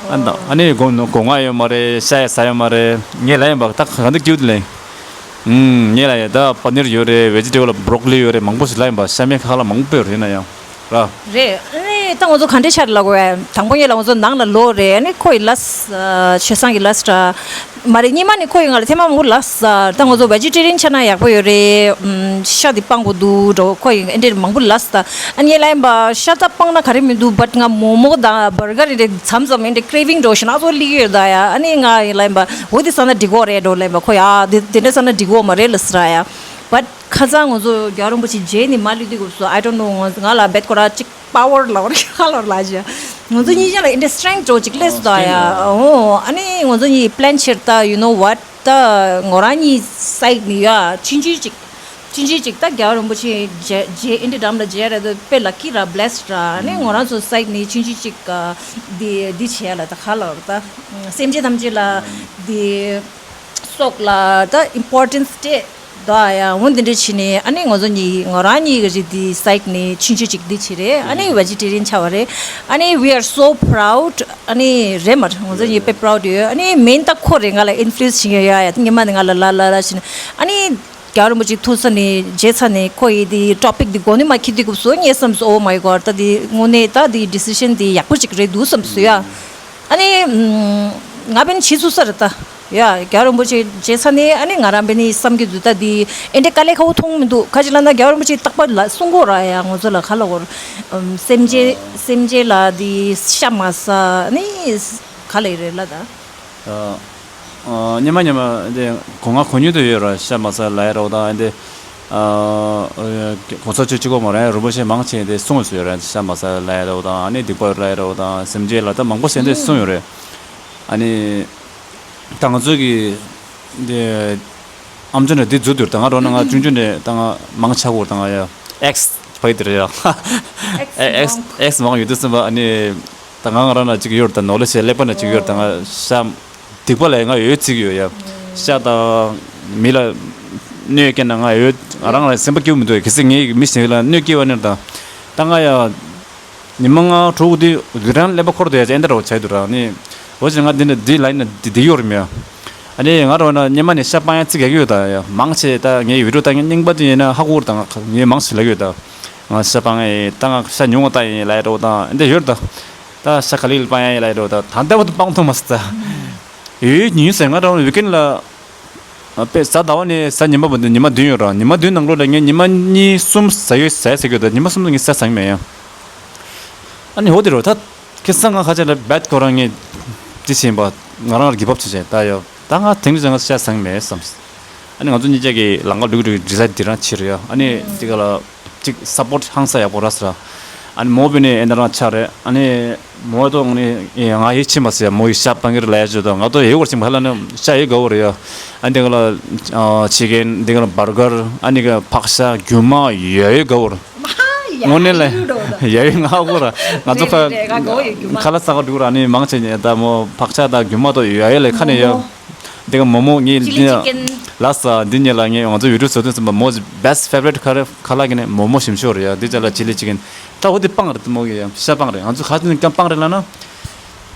ཨ་ནི་སྒོ་ནོ་སྒོ་ང་ཡོད་མ་རེད་ཤ་ཡ་ཟ་ཡོད་མ་རེད་ངས་ལ་ཡིན་པ་ད་ག་འདི་སྐྱིད་ལེ། ངས་ལ་ཡ་ད་པ་ནིར་ཡོད་རེད་བེ་ཇི་ཊེ་བལ་བྷ་རོ་ཀོ་ལི་ཡོད་རེད་མང་པོ་ཞིག་ལ་ཡིན་པ་ཤ་མེད་ཁ་ལ་མང་པོ་ཡོད་རེད་ན་ཡང་ར། རེད་ཨེ་ད་ང་ཚོ་ག་འདྲས་ཤར་ལ་གོ་བས་དང་པོ་ཉིད་ལ་ང་ཚོ་ནང་ལ་ལོ་རེད་ཨ་ནི་ཁོ་ཡི་ལ་ཆོས་སང་གི་ལ་སི་ཏྲ། མ་རེད་སྙེ་མ་ནི་ཁོ་ཡི་ང་ལ་ཐེངས་མ་མང་པོ་ལ་ཟ་ད་ང་ཚོ་བེ་ཇི་ཊེ་རི་ཡན་ཆགས་ན་ཡག་པོ་ཡོད་རེད། ཤ་འདི་སྤང་དགོས་འདུག་འགྲོ་ཁོ་ཡི་ཨེ་འདྲེ་མང་པོ་ལ་ཟ་ཨ་ནི་ལ་ཡིན་པ་ཤ་ད་སྤང་ན་ག་རེ་མི་འདུག་བཊ་ང་མོ་མོ་དང་བར་གར་རེ་མཚམས་མཚམས་ཨེ་འདྲེ་ཀྲེ་ཝིང་འགྲོ་ཞིག་ན་ཚོ་ལི་ཡོད་ད་ཡ་ཨ་ནི་ང་ཡི་ལ་ཡིན་པ་འོ་དེ་ཟ་ན་འགྲིག་གོ་རེད་འགྲོ་ལ་ཡིན་པ་ཁོ་ཡ་དེ་དེ་འདྲ་ཟ་ན་འགྲིག་གོ་མ་རེད་ལ་ཟ་ཡ་བཊ་ཁ་སང་ང་ཚོ་རྒྱལ་བ་རིན་པོ་ཆེ་མཇལ་ནི་མ་ལུས་དུས་སྐབས་སུ་I don't know ང་ང་ལ་བེད་ཁོ་ར་གཅིག་པ་ཝར་ལ་བར་ཁ་ལོར་ལ་ཞེ། ང་ཚོ་གཉིས་ཆ་ལ་ཨེ་འདྲ་སི་ཊེང་ཊི་འགྲོ་ཅིག་སླེབས་སོང་ཡ། ཨོ་ཨ་ནི་ང་ཚོ་གཉིས་པི་ལན་བྱེད་ད་you know what ད་ངོ་རང་གཉིས་སའིད་ནས་ཡ་ཆུང་ཆུང་ཅིག་ཆུང་ཆུང་ཅིག་ད་རྒྱལ་བ་རིན་པོ་ཆེ་རྗེ་རྗེ་ཨེ་འདྲ་འགྲམ་ལ་མཇལ་ར་དུ་དཔེ་ལ་ཀི་ར་བྷི་ལེ་སི་ར་ནི་ང་རང་ཚོ་སའིད་ནས་ཆུང་ཆུང་ཅིག་འདི་འདི་བྱས་ལ་ད་ཁ་ལོར་ད་སེམས་ཅན་ཐམས་ཅད་ལ་འདི། སོགས་ལ་ད་ཨིམ་པོར་ཊེན་སི་སྤྲད་དོ་ཡ། འོ་འདི་འདྲ་བྱས་ནས་ཨ་ནི་ང་ཚོ་གཉིས་ང་རང་གཉིས་ཀྱི་རིགས་འདི་སའིཌ་ནས་ཆུང་ཆུང་ཅིག་འདི་བྱས་རེད། ཨ་ནི་ཝེ་ཇི་ཊེ་རི་ཡན་ཆགས་པ་རེད། ཨ་ནི་we are so proud. ཨ་ནི་རེད་མ་རེད། ང་ཚོ་གཉིས་དཔེ་པ་རའུ་ཌི་ཡོད། ཨ་ནི་མེན་ད་ཁོ་རེད། ང་ལ་ཨིན་ཕུ་ལུ་ཡེན་སི་བྱེད་མཁན་ཡོད་ཡ། ཉི་མ་ནས་ང་ལ་ལ་ལ་ལ་བྱས་ནས། ཨ་ནི་རྒྱལ་བ་རིན་པོ་ཆེ་ཐུག་ས་ནས་མཇལ་ཚར་ནས་ཁོ་ཡི་དེ་ཊོ་པིག་དེ་མགོ་ནས་མར་འཁྱེར་དུས་སྐབས་སུ་ངས་བསམ་སོང་། Oh my God, ད་དེ་དངོས་གནས་ད་དེ་ཌི་སི་ཤན་དེ་ཡག་པོ་ཅིག་རེད་འདུག་བསམ་སོང་ཡ། ཨ་ནི་ང་བན་བྱེད་ཚུགས་ས་རེད་ད་ཡ། རྒྱལ་བ་རིན་པོ་ཆེ་མཇལ་ཚར་ནས་ཨ་ནི་ང་རང་བན་ནི་བསམ་གྱི་འདུག་ད་དེ་ཨེ་འདྲ་དཀའ་ལས་ཁག་པོ་མཐོང་མི་འདུག་ག་ཅི་ལབ་ན་རྒྱལ་བ་རིན་པོ་ཆེ་རྟག་པར་ལ་གསུང་གི་ཡོད་ར་ཡ། ང་ཚོ་ལ་ག་ལབ་དགོས་རེད། སེམས་ཅན་སེམས་ཅན་ལ་དེ་ཤ་མ་ཟ་ནི་ག་ལབ་རེད་ལ་ད། ཨ། ཨ། སྙན་མ་སྙན་མ་འདི་གོ་ང་གོ་མྱོང་དུ་ཡོད་ར། ཤ་མ་ཟ་ལབ་ཡ་རོ་དང་འདི། ཨ། གོང་ས་མཆོག་གཅིག་པོ་མ་རེད། རིན་པོ་ཆེ་མང་ཆེ་འདི་གསུངས་ཡོད་རེད། ཤ་མ་ཟ་ལབ་ཡ་རོ་དང་ཨ་ནི་སྡིག་པ་ལབ་ཡ་རོ་དང་སེམས་ཅན་ལ་ད་མང་པོ་ཟེར་འདི་གསུངས་ཡོད་རེད། ཨ་ནི་ད་ང་ཚོ་གི་འདི་ཨམ་ཅོག་ནས་འདི་འཛུལ་དུས་ད་ང་རོ་ན་ང་ཆུང་ཆུང་ནས་ད་ང་མང་ཆགས་གོ་ད་ང་ཡ་ཨེག་སི་བ་ཡི་དེ་རེད་ཡ། ཨེག་སི་མང་ཡོད་དུས་ཙམ་པ་ཨ་ནི། ད་ང་ང་རང་ལ་ཅིག་ཡོད་ད་ནོ་ལེ་ཤི་ལེགས་པ་ན་ཅིག་ཡོད་ད་ང་ཤ་སྡིག་པ་ལས་ང་ཡོད་ཅིག་ཡོད་ཡ། ཤ་དང་མི་ལ་གནོད་སྐྱེལ་ན་ང་ཡོད། ང་རང་ལ་སེམས་པ་སྐྱིད་པོ་མི་འདུག་གལ་སྲིད་ངའི་མི་ཞིག་ལ་གནོད་སྐྱེལ་བ་ནི་ད་ད་ང་ཡ་ཉི་མ་ལྔ་དྲུག་དེ་དུས་རང་ཀླད་པ་འཁོར་དུ་ཡ་ཅན་འདྲ་བོ་བྱས་འདུག་ར་ནི། འོ་ཅི་ང་འདི་འདྲ་འདི་ལ་ཡིན་ན་འདི་འདི་ཡོད་རེད་མི་ཡ། ཨ་ནི་ང་རོ་ན་སྙེ་མ་ནས་ཤ་སྤང་ཡ་ཅིག་ཡག་ཡོད་ད་ཡ། མང་ཆེ་ད་ངའི་བི་ཌིའོ་ལྟ་མཁན་རྙིང་པ་དེ་ཡིན་ན་ཧ་གོ་ད་ང་ངས་མང་ཆེ་ལབ་ཡོད་ད། ང་ཤ་སྤང་ཡ་ད་ང་ཤ་ཉུང་བ་ལྟ་ཡིན་ལབ་ཡ་འདྲ་བོ་ད་འདི་ཡོད་ད། ད་ཤ་ག་ལེ་ལ་སྤང་ཡ་ཡིན་ལབ་ཡ་འདྲ་བོ་ད་ད་ལྟ་བར་དུ་སྤང་ཐུབ་མ་སོང་ད། ཡོད་ཉིན་ཟེར་ང་རང་ཝི་ཀེན་ལ་དཔེ་གཟའ་ཟླ་བ་ནས་གཟའ་ཉི་མ་བར་དུ་ཉི་མ་བདུན་ཡོད་ར། ཉི་མ་བདུན་ནང་ལོགས་ལ་ངས་ཉི་མ་གཉིས་གསུམ་ཟ་ཡོད་ཟ་ཟ་གི་ཡོད་ད། ཉི་མ་གསུམ་དུ་ངས་ཟ་ཟ་གི་མེད་ཡ། ཨ་ནི་འོ་དེ་རོ་ད། ཁེ་སང་ང་ཁ་ཆེ་ལ་བད་ཁོ་རང་ངས་ཅི་བྱེད་པ་ང་རང་ལ་གི་བབ་ཆེ་ཆེ་ད་ཡོད་ད། ང་དེང་རིང་ང་ཤ་ཟ་གི་མེད་བསམ། ཨ་ནི་ང་ཚོ་གཉིས་ཆ་གི་ལང་ཀ་ལུག་ལུག་ཌི་སའིཌ་འདི་རང་ཕྱིར་ཡོད། ཨ་ནི་དེ་ག་ལ་ཅིག་སཔོར་ཊི་ཧང་སང་ཡག་པོ་ར་ཟེར། ཨ་ནི་མོ་བི་ནི་ཨེ་འདྲ་རང་ཆགས་རེད། ཨ་ནི་མོ་ཏོ་ང་ནི་ང་ཡིད་ཆེས་མ་ཟེར་མོ་ཡི་ཤ་སྤང་གི་རེད་ལབ་ཡ་ཅིག་དང་ང་ཏོ་ཡོད་གོ་ཅིག་མ་ཧ་ལ་ནི་ཤ་ཡོད་དགའ་བོ་རེད་ཡ། ཨ་ནི་དེ་ག་ལ་ཅི་ཀེན་དེ་ག་ལ་བར་གར་ཨ་ནི་ག་ཕག་ཤ་རྒྱུ་མ་ཡོད་ཡོད་དགའ་བོ་རེད། དངོས་གནས་ལ་ཡ་ཡོད་ང་ཧ་གོ་ར། ང་ཚོ་ཁ་རེད་རེད་རེད། ང་གོ་ཡོད་རྒྱུ་མ། ཁ་ལ་ས་ག་འགྲོ་ར་ནི་མང་ཆེ་ཉེ་ད་མོ་ཕག་ཤ་དང་རྒྱུ་མ་དོ་ཡོད་ཡོད་ལས་ཁ་ནས་ཡོད། མོ་མོ། དེ་ག་མོ་མོ་ངའི་ཅི་ལི་འདི་ཅི་ཀེན། ལ་ས་འདི་ཉེ་ལ་ངས་ང་ཚོ་ཡུ་ཊུབ་བཟོ་དུས་ཙམ་པ་མོ་བེ་སི་ཊི་ཕེ་ཝ་རི་ཊི་ཁ་རེ་ཁ་ལ་གི་ནས་མོ་མོ་ཞིམ་ཤོས་རེད་ཡ། འདི་ཅ་ལ་ཅི་ལི་ཅི་ཀེན། ད་འོ་དེ་སྤང་རེད་དེ་མོ་གི་ཡ་ཤ་སྤང་རེད། ང་ཚོ་ཁ་ཅིག་ཀྱང་སྤང་རེད་ལ་ན།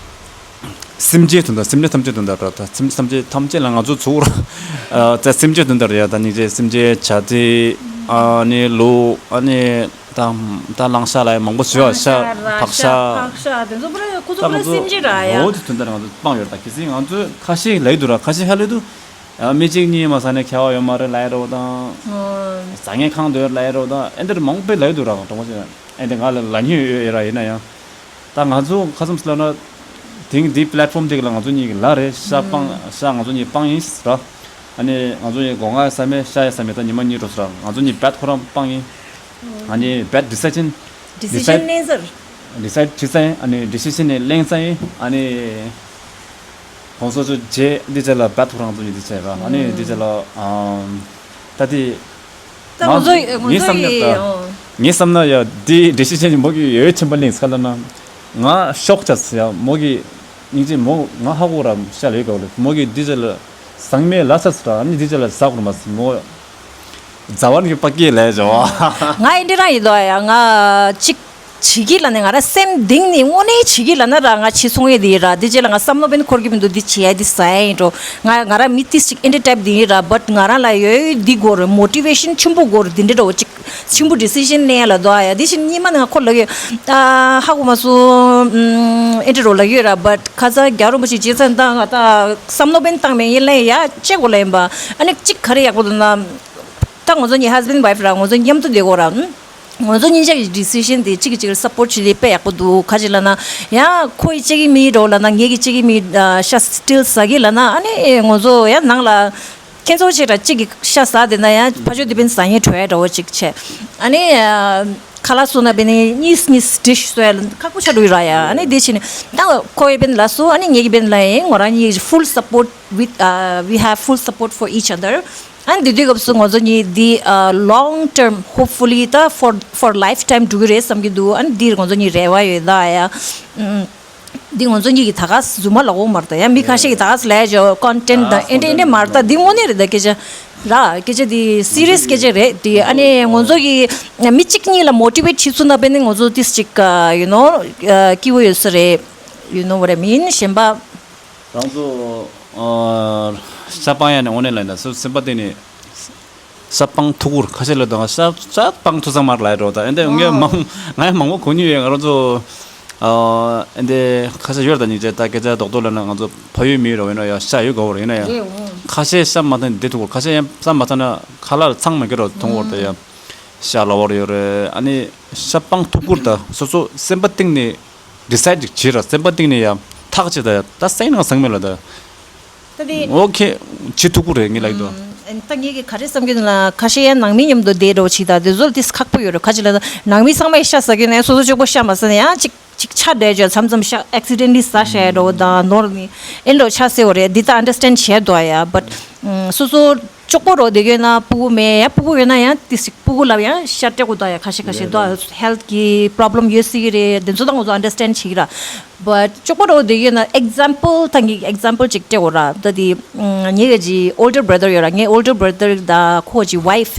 སེམས་ཅན་དོན་དག་སེམས་ཅན་ཐམས་ཅད་དོན་དག་ར་ད་སེམས་ཅན་ཐམས་ཅད་ཐམས་ཅད་ལ་ང་ཚོ་ཚུར་ཨ་ཙ་སེམས་ཅན་དོན་དག་རེད་ཡ། ད་སྙིང་རྗེ་སེམས་ཅན་བྱ་དེ་ཨ་ནི་ལུག་ཨ་ནི་ད་ད་གླང་ཤ་ལ་ཡ་མང་པོ་བཟོས་ཡ་ཤ་ཕག་ཤ། ཕག་ཤ་དེ་ཚོ་པུ་ར་ཁོ་ཚོ་པུ་ར་སེམས་ཅན་ར་ཡ། འོ་དེ་དོན་དག་ང་ཚོ་སྤང་ཡོད་ད། གལ་སྲིད་ང་ཚོ་ཁ་ཤས་ལབ་ཀྱི་འདུག་ར། ཁ་ཤས་ཧ་ལས་འདུག་ཨ་མི་གཅིག་གཉིས་མ་ཟ་ནས་ཁྱད་པར་ཡོད་མ་རེད་ལབ་ཡ་འདྲ་བོ་དང་། ཟ་མཁན་གང་འདོད་ལབ་ཡ་འདྲ་བོ་དང་ཨེ་འདིར་མང་པོས་ལབ་ཀྱི་འདུག་ར། གྲོང་པ་ཅིག་ཨེ་འདི་ང་ལ་ལབ་མཁན་ཡོད་ཡོད་ར། ཡིན་ན་ཡང་། ད་ང་ཚོ་ཁ་ཙམ་ཟེར་ལབ་ན། དེང་འདི་པི་ལེ་ཊི་ཕོམ་དེ་ག་ལ་ང་ཚོ་གཉིས་ཀྱི་ལ་རེད། ཤ་སྤང་ཤ་ང་ཚོ་གཉིས་སྤང་ཡིན་ཟེར་ར། ཨ་ནི་ང་ཚོ་གཉིས་སྒོ་ང་ཟ་མེད་ཤ་ཡ་ཟ་མེད་ད་ཉི་མ་གཉིས་འགྲོ་ཟེར་ར། ང་ཚོ་གཉིས་བད་ཁོ་རང་སྤང་ཡིན། ཨ་ནི་བད་ཌི་སི་ཤན། ཌི་སི་ཤན་ལེན་ཟེར། ཌི་སའིཌ་བྱེད་ས་ཡིན། ཨ་ནི་ཌི་སི་ཤན་ནི་ལེན་ས་ཡིན། ཨ་ནི་གོང་ས་མཆོག་རྗེས་འདི་ཚེ་ལ་བད་ཁོ་རང་ཚོ་ཡིན་འདི་ཚེ་ར། ཨ་ནི་འདི་ཚེ་ལ་ཨམ་ད་དེ། ད་ང་ང་ཚོ་ང་ངའི་ཚོ་བསམ་ན་ཡི་ད། ཨོ། ངའི་བསམ་ན་ཡ་འདི་ཌི་སི་ཤན་མོ་གི་ཡོད་ཆེན་པོ་ལེན་ས་ལ་ན། ང་ཤོག་ཅག་ཡ་མོ་གི་སྙིང་རྗེ་མོ་ང་ཧ་གོ་ར་ཤ་ལས་ག་ལ་མོ་གི་འདི་ཚེ་ལ་ཟང་མེད་ལ་ས་ས་ར། ཨ་ནི་འདི་ཚེ་ལ་ཟ་གོ་ར་མ་ས་མོ། རྫ་བ་ནི་པ་ཀེ་ལས་བྱ་བ། ང་ཨེ་འདྲ་རང་ཡིན་དོ་ཡ། ང་གཅིག་བྱེད་ཀྱི་ལ་ནི་ང་ར་སེམས་གཏིང་ནས་དངོས་གནས་བྱེད་ཀྱི་ལ་ན་ར། ང་བྱེད་སོང་ཡས་དེ་ཡིན་ར། དེ་རྗེས་ལ་ང་བསམ་བློ་བེན་འཁོར་གྱི་མི་འདུག་འདི་བྱེད་ཡ་འདི་ཟ་ཡ་ཡིན་འགྲོ། ང་ང་ར་མི་ཏིས་ཅིག་ཨེ་འདྲ་ཊའིབ་དེ་ཡིན་ར། བཊ་ང་ར་ལ་ཡོད་འདི་དགོས་རེད། མོ་ཊི་ཝེ་ཤན་ཆེན་པོ་དགོས་རེད། འདི་འདྲ་འདྲ་བོ་ཅིག་ཆེན་པོ་ཌི་སི་ཤན་ལེན་ཡ་ལ་དོ་ཡ། དེ་བཞིན་སྙེ་མ་ནི་ང་ཁོ་ལ་ཡོད། ཨ་ཧ་གོ་མ་སོང་། ཨེ་འདྲ་རོ་ལ་ཡོད་ར། བཊ་ཁ་ས་རྒྱ་རོ་མོ་ཞིག་བྱེད་ཚན་ད་ང་ད་བསམ་བློ་བེན་བཏང་མེད་ཡིན་ལ་ཡ་ཅེ་གོ་ལ་ཡིན་པ། ཨ་ནི་གཅིག་ག་རེ་ཡག་པོ་འདུག་ན། ད་ང་ཚོ་གཉིས་ཧས་བྷེན་ཌི་ཝའིཕ་ར། ང་ཚོ་མཉམ་དུ་བསྡད་དགོས་ར། ང་ཚོ་གཉིས་ཆ་གི་ཌི་སི་ཤན་དེ་གཅིག་གིས་གཅིག་ལ་སཔོར་ཊི་བྱེད་དེ་དཔེ་ཡག་པོ་འདུག་ག་ཅི་ལབ་ན། ཡང་ཁོ་ཡི་གཅིག་གི་མི་རོ་ལབ་ན་ངེད་ཀྱི་གཅིག་གི་མི་ཤ་སི་ཊིལ་ཟ་གི་ལབ་ན། ཨ་ནི་ང་ཚོ་ཡང་ནང་ལ་ཁྱེད་ཚོ་ཆེ་ར་གཅིག་གིས་ཤ་ཟ་དེ་ན་ཡང་ཕ་ཆོས་དེ་བན་ཟ་ངེས་བྲོ་ཡ་འདྲ་བོ་གཅིག་བྱས། ཨ་ནི་ཁ་ལག་སོང་ན་བན་ནི་གཉིས་གཉིས་ཌི་ཤི་བཟོ་ཡ་ཁག་པོ་ཆགས་འགྲོ་ཡི་ར་ཡ། ཨ་ནི་དེ་བྱས་ནས་ད་ཁོ་ཡི་བན་ལ་སོ་ཨ་ནི་ངེད་ཀྱི་བན་ལ་ཡང་ང་རང་གཉིས་ཕུལ་སཔོར་ཊི། With, uh, we have full support for each other. And དེ་དུས་སྐབས་སུ་ང་ཚོ་གཉིས་འདི་long term hopefully ད་for for lifetime འགྲོ་གི་རེད་བསམ་གྱི་འདུག་ཨ་ནི་འདིར་ང་ཚོ་གཉིས་རེ་བ་ཡོད་ད་ཡ། ཨུམ། འདི་ང་ཚོ་གཉིས་ཀྱི་ད་ག་རྫུན་མ་ལབ་དགོས་མ་རེད་ད། ཡང་མི་ཁ་ཤས་ཀྱིས་ད་ག་ལབ་ཡ་ཅོ་ཀོན་ཊེན་ཊི་དང་ཨེ་འདྲ་ཨེ་འདྲ་མ་རེད་ད། འདི་དངོས་གནས་རེད་ད། སྐད་ཆ་ར་སྐད་ཆ་འདི་སི་རི་ཡས་སྐད་ཆ་རེད་འདི། ཨ་ནི་ང་ཚོ་གི་མི་གཅིག་གཉིས་ལ་མོ་ཊི་ཝེ་ཊི་བྱེད་ཚུལ་ན་བས་ནི་ང་ཚོ་ཏིས་ཅིག you know སྐྱིད་པོ་ཡོད་ས་རེད། You know what I mean? གཞན་པ། རང་ཚོ་ཨ་ཤ་སྤང་ཡ་ནི་དངོས་གནས་ལ་ཡིན་ད། སེམས་པ་གཏིང་ནས། ཤ་སྤང་ཐུག་གུར་ཁ་ཤས་ལ་དང་ཤ་ཤ་སྤང་ཐུག་ཚང་མར་ལ་འགྲོ་ད། ཨེ་འདྲ་ངས་མང་ང་ཡང་མང་པོ་གོ་མྱོང་ཡོད། ང་རང་ཚོ་ཨ་ཨེ་འདྲ་ཁ་ཤས་ཡོད་ད། སྙིང་རྗེ་ད་སྐད་ཆ་རྡོག་རྡོག་ལབ་ན་ང་ཚོ་ཕ་ཡུལ་མི་རོ་ཡིན་ན་ཡང་ཤ་ཡོད་གོ་རེད། ཡིན་ན་ཡང་ཁ་ཤས་ཤ་མ་ཐག་འདི་ཐུག་གུར། ཁ་ཤས་ཡང་ཤ་མ་ཐག་ན་ཁ་ལག་ཚང་མ་གི་རོ་ཐུག་གུར་དེ་ཡང་ཤ་ལ་བོར་ཡོད་རེད། ཨ་ནི་ཤ་སྤང་ཐུག་གུར་ད་སོ་སོ་སེམས་པ་གཏིང་ནས་ཌི་སའིཌ་ཅིག་བྱེད་ར། སེམས་པ་གཏིང་ནས་ཡང་ཐག་བཅད་ད་ཡ་ད་སེང་ནང་སང་མེད་ལ་ད། ད་དེ་ཨོ་ཁེ་བྱེད་ཐུག་གུ་རེད་ངས་ལབ་ཀྱི་འདུག་ཨ་ནི་ད་ངས་ཀྱི་ག་རེ་བསམ་གྱི་འདུག་ལ། ཁ་ཤས་ཡང་ནང་མི་མཉམ་དུ་བསྡད་འགྲོ་བྱེད་ད་དེ་ཚོ་ཏིས་ཁག་པོ་ཡོད་རེད། ཁ་ཅིག་ལ་ད་ནང་མི་ཚང་མས་ཤ་ཟ་གི་ཡོད་ན་སོ་སོ་གཅིག་པོ་ཤ་མ་ཟ་ན་ཡང་ཅིག་ཅིག་ཆ་བསྡད་བྱས་མཚམས་མཚམས་ཤ་ཨེག་སི་ཌེན་ཊི་ལི་ཟ་བྱས་འགྲོ་དང་ནོར་ནི་ཨེ་འགྲོ་ཆ་སེ་བ་རེད། འདི་ད་ཨན་ཌར་སི་ཊེན་ཌི་བྱས་འདུག་ཡ། བཊ་སོ་སོ་གཅིག་པོ་རོ་བསྡད་ཡོད་ན་སྤུ་གུ་མེད་ཡ། སྤུ་གུ་ཡོད་ན་ཡང་ཏིས་སྤུ་གུ་ལ་ཡང་ཤ་སྤྲད་དགོས་འདུག་ཡ། ཁ་ཤས་ཁ་ཤས་འདུག་ཧེལ་ཐི་གི་པོ་རོབ་ལེམ་ཡོད་སྲིད་ཀྱི་རེད། དེ་ཚོ་ད་ང་ཚོ་ཨན་ཌར་སི་ཊེན་ཌི་བྱེད་ཀྱི་ར། བཊ་གཅིག་པོ་རོ་བསྡད་ཡོད་ན་ཨེག་ཛམ་པལ་ད་ངས་ཨེག་ཛམ་པལ་ཅིག་སྤྲད་དགོས་ར། ད་དེ་ངའི་ག་ཅི་ཨོལ་ཌར་བྷ་ར་དར་ཡོད་ར། ངའི་ཨོལ་ཌར་བྷ་ར་དར་དང་ཁོ་གི་ཝའིཕ་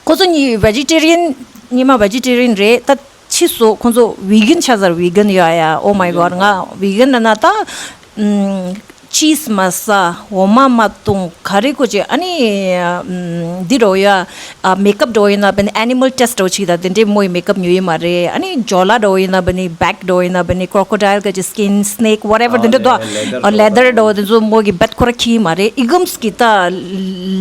ཁོ་ཚོ་གཉིས་ཝེ་ཇི་ཊེ་རི་ཡན། གཉིས་མ་ཝེ་ཇི་ཊེ་རི་ཡན་རེད། ད་ཕྱིས་སུ་ཁོ་ཚོ་ཝི་གན་ཆགས་ཚར། ཝི་གན་ཡོད་ཡ། Oh my God. ང་ཝི་གན་ན་ན་ད་ཨམ་ཅིས་མ་ཟ། འོ་མ་མ་བཏུང་། ག་རེ་ཁོ་ཅི། ཨ་ནི་ཨམ་འདི་འགྲོ་ཡ། ཨ་མེག་ཨབ་འགྲོ་ཡིན་ན་བས་ཨེ་ནི་མལ་ཊེ་སི་ཊི་འགྲོ་བྱེད་ད་དེ་འདྲའི་མོ་ཡི་མེག་ཨབ་ཉོ་ཡི་མ་རེད། ཨ་ནི་ཇོ་ལ་འགྲོ་ཡིན་ན་བས་ནི་བྷེག་འགྲོ་ཡིན་ན་བས་ནི་ཀོ་རོ་ཀོ་ཌའིལ་ག་ཅི་སི་ཀིན་སི་ནེག་ཝ་ཊེ་ཝར་དེ་འདྲ་འདུག་ལེ་དར་ལེ་དར་འགྲོ་དེ་ཚོ་མོ་གི་བཊ་ཁོ་ར་ཁྱེར་ཡི་མ་རེད། ཨི་གམ་སི་གི་ད་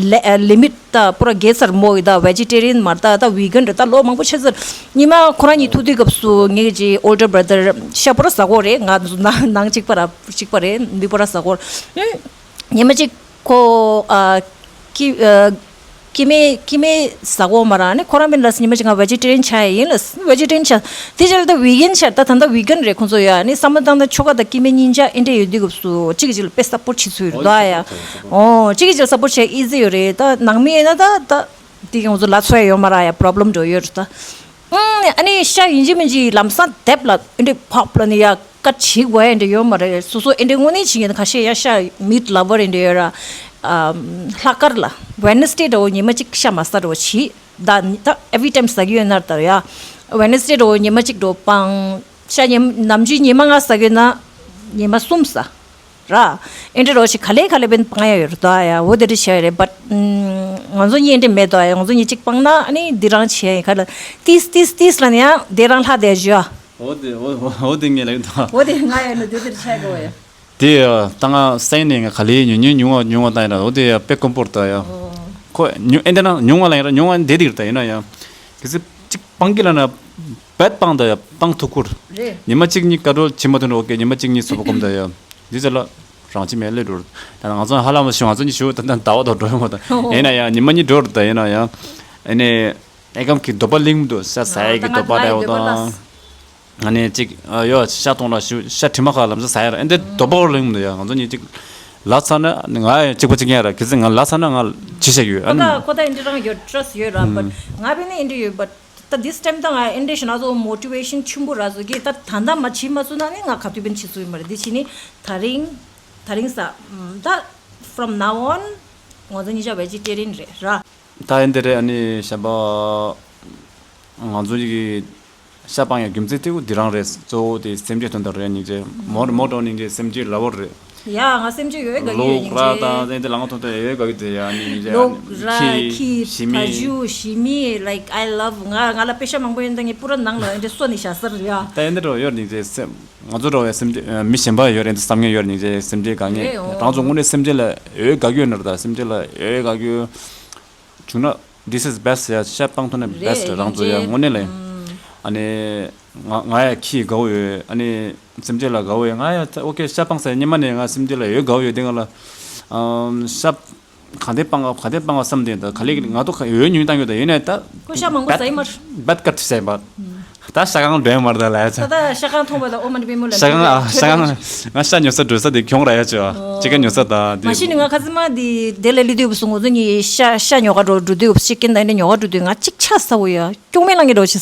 ལེ་ལི་མིཊ་ད་པུ་ར་བརྒལ་ཚར། མོ་ཡི་ད་ཝེ་ཇི་ཊེ་རི་ཡན་མ་རེད། ད་ད་ཝི་གན་རེད། ད་ལོ་མང་པོ་ཆགས་ཚར། ཉི་མ་ཁོ་རང་གཉིས་ཐུག་དུས་སྐབས་སུ་ངའི་གི་ཨོལ་ཌར་བྷ་ར་དར་ཤ་པུ་ར་ཟ་གོ་རེད། ང་ནང་གཅིག་པ་ར་གཅིག་པ་རེད། འདི་པུ་ར་ཟ་གོ་རེད། ཉི་མ་གཅིག་ཁོ་ཨ་ཀི་ཨ་ཀི་མེ་ཀི་མེ་ཟ་གོ་མ་ར། ཨ་ནི་ཁོ་རང་མིན་ལ་ཉི་མ་གཅིག་ང་ཝེ་ཇི་ཊེ་རི་ཡན་ཆགས་ཡིན་ལ། ཝེ་ཇི་ཊེ་རི་ཡན་ཆགས་དེ་ཅི་ལ་ད་ཝི་གན་ཆགས། ད་ད་ད་ཝི་གན་རེད་ཁོ་ཚོ་ཡ། ཨ་ནི་བསམ་བློ་བཏང་ད་ཁྱོ་ག་ད་ཀི་མེ་གཉིས་ཆ་ཨེ་འདྲ་ཡོད་དུས་སྐབས་སུ་གཅིག་གིས་གཅིག་ལ་དཔེ་སབ་པོར་བྱེད་ཚུལ་རེད་ད་ཡ། ཨོ་གཅིག་གིས་གཅིག་ལ་སབ་པོར་བྱེད་ཨི་ཛི་ཡོད་རེད། ད་ནང་མི་ཡིན་ན་ད་ད་དེ་ང་ཚོ་ལ་ཚོ་ཡ་ཡོད་མ་ར་ཡ། པོ་རོབ་ལེམ་འགྲོ་ཡོད་རེད་ད། ཨ་ནི་ཤ་ཡིན་གཅིག་མིན་གཅིག་ལམ་སང་དེབ་ལ་ཨེ་འདྲ་ཕོབ་ལ་ནི་ཡ། ཀ་བྱེད་དགོས་ཡ་འདྲ་ཡོད་མ་རེད། སོ་སོ་ཨེ་འདྲ་དངོས་གནས་བྱེད་ཀྱི་ཡོད་ན། ཁ་ཤས་ཡ་ཤ་མིཊ་ལ་བར་ཨེ་འདྲ་ཡོད་ར། ཨམ་ལྷག་དཀར་ལ་ཝེ་ནེ་སི་ཌེ་འདྲ་བོ་ཉི་མ་གཅིག་ཤ་མ་ཟ་འདྲ་བོ་བྱེད་ད། ད་ཨེ་ཝི་རི་ཊེམ་ཟ་གི་ཡོད་ན་ད་ཡ། ཝེ་ནེ་སི་ཌེ་འདྲ་བོ་ཉི་མ་གཅིག་འདྲ་བོ་སྤང་། ཤ་ཉི་ནམ་རྒྱུན་ཉི་མ་ལྔ་ཟ་གི་ཡོད་ན་ཉི་མ་གསུམ་ཟ་ར། ཨེ་འདྲ་འདྲ་བོ་ཞིག་ག་ལེ་ག་ལེ་བན་སྤང་ཡ་ཡོད་རེད་ད་ཡ། འོ་དེ་འདྲ་བྱས་རེད། བཊ་ང་ཚོ་གཉིས་ཨེ་འདྲ་མེད་ད་ཡ། ང་ཚོ་གཉིས་གཅིག་སྤང་ན་ཨ་ནི་འདི་རང་བྱས་ཡིན། ག་ལ་ཏིས་ཏིས་ཏིས་ལ་ནི་ཡ་དེ་རང་ལྷག་བསྡད་བཞག་འོ་དེ་འོ་འོ་དེ་ངས་ལབ་ཀྱི་འདུག་འོ་དེ་ང་ཡིན་ན་དེ་དེར་ཆགས་དགོས་ཡ། དེ་ཡ་ད་ང་སེང་ནས་ང་ག་ལེ་ཉུང་ཉུང་ཉུང་བ་ཉུང་བ་ཉུང་བ་བཏང་ཡིན་ན། འོ་དེ་ཡ་དཔེ་དཀོན་པོ་རེད་ད་ཡ། ཨོ། ཁོ་ཉུང་ཨེ་འདྲ་ན་ཉུང་བ་ལ་ཡིན་ར། ཉུང་བ་འདི་དེ་རེད་ད། ཡིན་ན་ཡ་གལ་སྲིད་གཅིག་སྤང་གི་ལ་ན་བཊ་སྤང་ད་ཡ། སྤང་ཐུག་གུར་རེད། ཉི་མ་གཅིག་གཉིས་ཀ་འགྲོ་བྱེད་མ་ཐུབ་ན་ཨོ་ཀེ། ཉི་མ་གཅིག་གཉིས་སོ་པ་སྐོམ་ད་ཡ། འདི་ཚོ་ལ་རང་བྱེད་མེད་ལས་འགྲོ་རེད། ད་ང་ཚོ་ཧ་ལམ་ཞུ་ང་ཚོ་གཉིས་ཞུ་ད་ད་ཟླ་བ་དང་འགྲོ་ཡོང་བ་ད། ཡིན་ན་ཡ་ཉི་མ་གཉིས་འགྲོ་རེད་ད། ཡིན་ན་ཡ་ཨེ་ནས། ཨེ་ཀམ་གྱི་འདོད་པ་གླེང་མི་འདུག་ཤ་ཟ་ཡས་ཀྱི་འདོད་པ་འདྲ་བོ་དང་། ཨ་ནི་གཅིག་ཨ་ཡོ་ཤ་གཏོང་ལ་ཞུ། ཤ་དྲི་མ་ཁ་ལམ་སང་ཟ་ཡ་ར། ཨེ་འདི་འདོད་པ་གླེང་མི་འདུག་ཡ། ང་ཚོ་གཉིས་གཅིག་ལབ་ཚར་ན་ང་ཡང་གཅིག་པ་གཅིག་རྐྱང་ར། གལ་སྲིད་ང་ལབ་ཚར་ན་ང་ཅི་བྱ་རྒྱུ་ཡོད། ཨ་ཁོ་ནི་ད་ཁོ་ད་ཨེ་འདྲ་རང་ཡོད། ཊྲ་སི་ཊི་ཡོད་ར། བཊ་ང་བས་ནི་ཨེ་འདྲ་ཡོད། བཊ་ད་this time ད་ང་ཨེ་འདྲ་ཞིག་ན་ཚོ་མོ་ཊི་ཝེ་ཤན་ཆེན་པོ་ར་བཟོ་གི་ད། ད་ད་མ་བྱེད་མ་བཟོ་ན་ནི་ང་ག་དུས་བན་བྱེད་སུ་ཡོད་མ་རེད། འདི་བྱེད་ནི་ད་རིང་ད་རིང་ས་ད་from now on ང་ཚོ་གཉིས་ཆ་ཝེ་ཇི་ཊེ་རི་ཡན་རེད་ར། ད་ཨེ་འདི་རེད། ཨ་ནི་གཞན་པ་ང་ཚོ་གི་ཤ་སྤང་ཡ་རྒྱུ་མཚན་དེ་འདི་རང་རེད། གཙོ་བོ་དེ་སེམས་ཅན་དོན་དག་རེད། སྙིང་རྗེ་མོ་མོ་ཏོ་སྙིང་རྗེ་སེམས་ཅན་ལ་བོར་རེད། ཡ་ང་སེམས་ཅན་ཡོད་དགའ་གི་ཡོད། སྙིང་རྗེ་ལོག་ར་དང་དེ་འདི་ལ་ང་ཐོན་ཐོན་ཡོད་དགའ་གི་དེ་ཡ། སྙིང་རྗེ་ལོག་ར་ཁྱི་ཁྱི་ཞི་མི་ཕ་ཇུ་ཞི་མི་like I love ང་ང་ལ་པེ་ཤ་མང་པོ་ཡོད་ད། ངས་པུ་ར་ནང་ལ་ཨེ་འདྲ་གསོ་ནི་བཞག་ས་རེད་ཡ། ད་ཨེ་འདི་འགྲོ་ཡོད་སྙིང་རྗེ་སེམས། ང་ཚོ་འགྲོ་བའི་སེམས་ཅན་མི་གཞན་པ་ཡོད་རེད་འདི་བསམ་ངན་ཡོད་རེད། སྙིང་རྗེ་སེམས་ཅན་དགའ་ངན་རེད་ཨོ། རང་ཚོ་དངོས་གནས་སེམས་ཅན་ལ་འོས་དགའ་གི་ཡོད་ན་རེད། ད་སེམས་ཅན་ལ་འོས་དགའ་གི་ཡོད་བྱུང་ན་this is best ཡ། ཤ་སྤང་ཐུབ་ན་རེད། best རེད་རང་ཚོ་ཡ། སྙིང་རྗེ་དངོས་གནས་ལ་ཨ་ནི་ང་ང་ཡ་ཁྱི་དགའ་བོ་ཡོད། ཨ་ནི་སེམས་ཅན་ལ་དགའ་བོ་ཡོད། ང་ཡ་ཨོ་ཀེ་ཤ་སྤང་ས་ཉི་མ་ནས་ང་སེམས་ཅན་ལ་འོས་དགའ་བོ་ཡོད། དེ་ང་ལ་ཨམ་ཤ་གང་དེ་སྤང་ག་གང་དེ་སྤང་ག་བསམ་དེ་ད་ག་ལེ་ང་ཏོ་ཡོད་ཉུང་བཏང་ཡོད་ད། ཡོད་ན་ད་ཁོ་ཤ་མང་པོ་ཟ་ཡི་མར་བད་ཀར་ཏི་ཟ་ཡི་མར། ད་ཤ་ཁང་འགྲོ་ཡ་མར་ད་ལ་ཡ་ཆ། ད་ད་ཤ་ཁང་མཐོང་བ་ད་ཨོ་མ་ནི་པེ་མོ་ལ་ཤ་ཁང་ཨ་ཤ་ཁང་ང་ཤ་ཉོ་ས་འགྲོ་ས་དེ་གྱོང་ར་ཡ་ཆ། ཅི་ག་ཉོ་ས་ད་དེ་མ་གཞི་ནི་ང་ཁ་ཙི་མ་དེ་དེ་ལ་ལི་དུས་བུ་སུ་ངོ་ཚོ་ནི་ཤ་ཤ་ཉོ་ག་འགྲོ་འགྲོ་དུས་བུ་ཤི་ཀེན་ད་ནི་ཉོ་ག་འགྲོ་དུས་ང་གཅིག་ཆ་ས་བོ་ཡ་གྱོང་མེ་ལང་གི་འགྲོ་ཆི་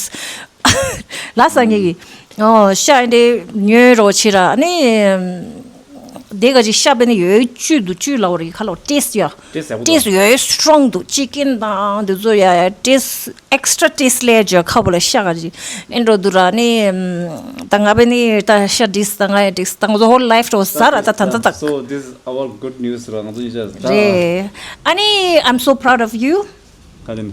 ལ་ས་ངེ་གི། ཨོ་ཤ་འདི་ཉོས་རོགས་བྱེད་ར། ཨ་ནི་དེ་ག་ཅིག་ཤ་བེ་ནི་ཡོད་བཅུད་འདུག་བཅུད་ལའོ་རི་ཁ་ལོ་ཏེས་ཡ། ཏེས་ཡག་པོ་ཏེས་འདུག་ཡོད་སི་ཊོང་འདུག་ཅི་ཀིན་དང་འདི་ཚོ་ཡ་ཏེས་ཨེག་སི་ཊ་ར་ཏེས་ལས་ཇ་ཁ་བོ་ལ་ཤ་ག་ཅིག་ཨེ་འགྲོ་འདུག་ར། ཨ་ནི་ད་ང་བེ་ནི་ད་ཤ་ཏེས་ད་ང་ཡ་ཏེས་ད་ང་ཚོ་ཧོལ་ལའིཕ་འགྲོ་ས་ར་ད་ད་ད་ད། So this is our good news ར། ང་ཚོ་ཡིན་ཤ་ད། རེད། ཨ་ནི་I'm so proud of you. ག་དེ་ན།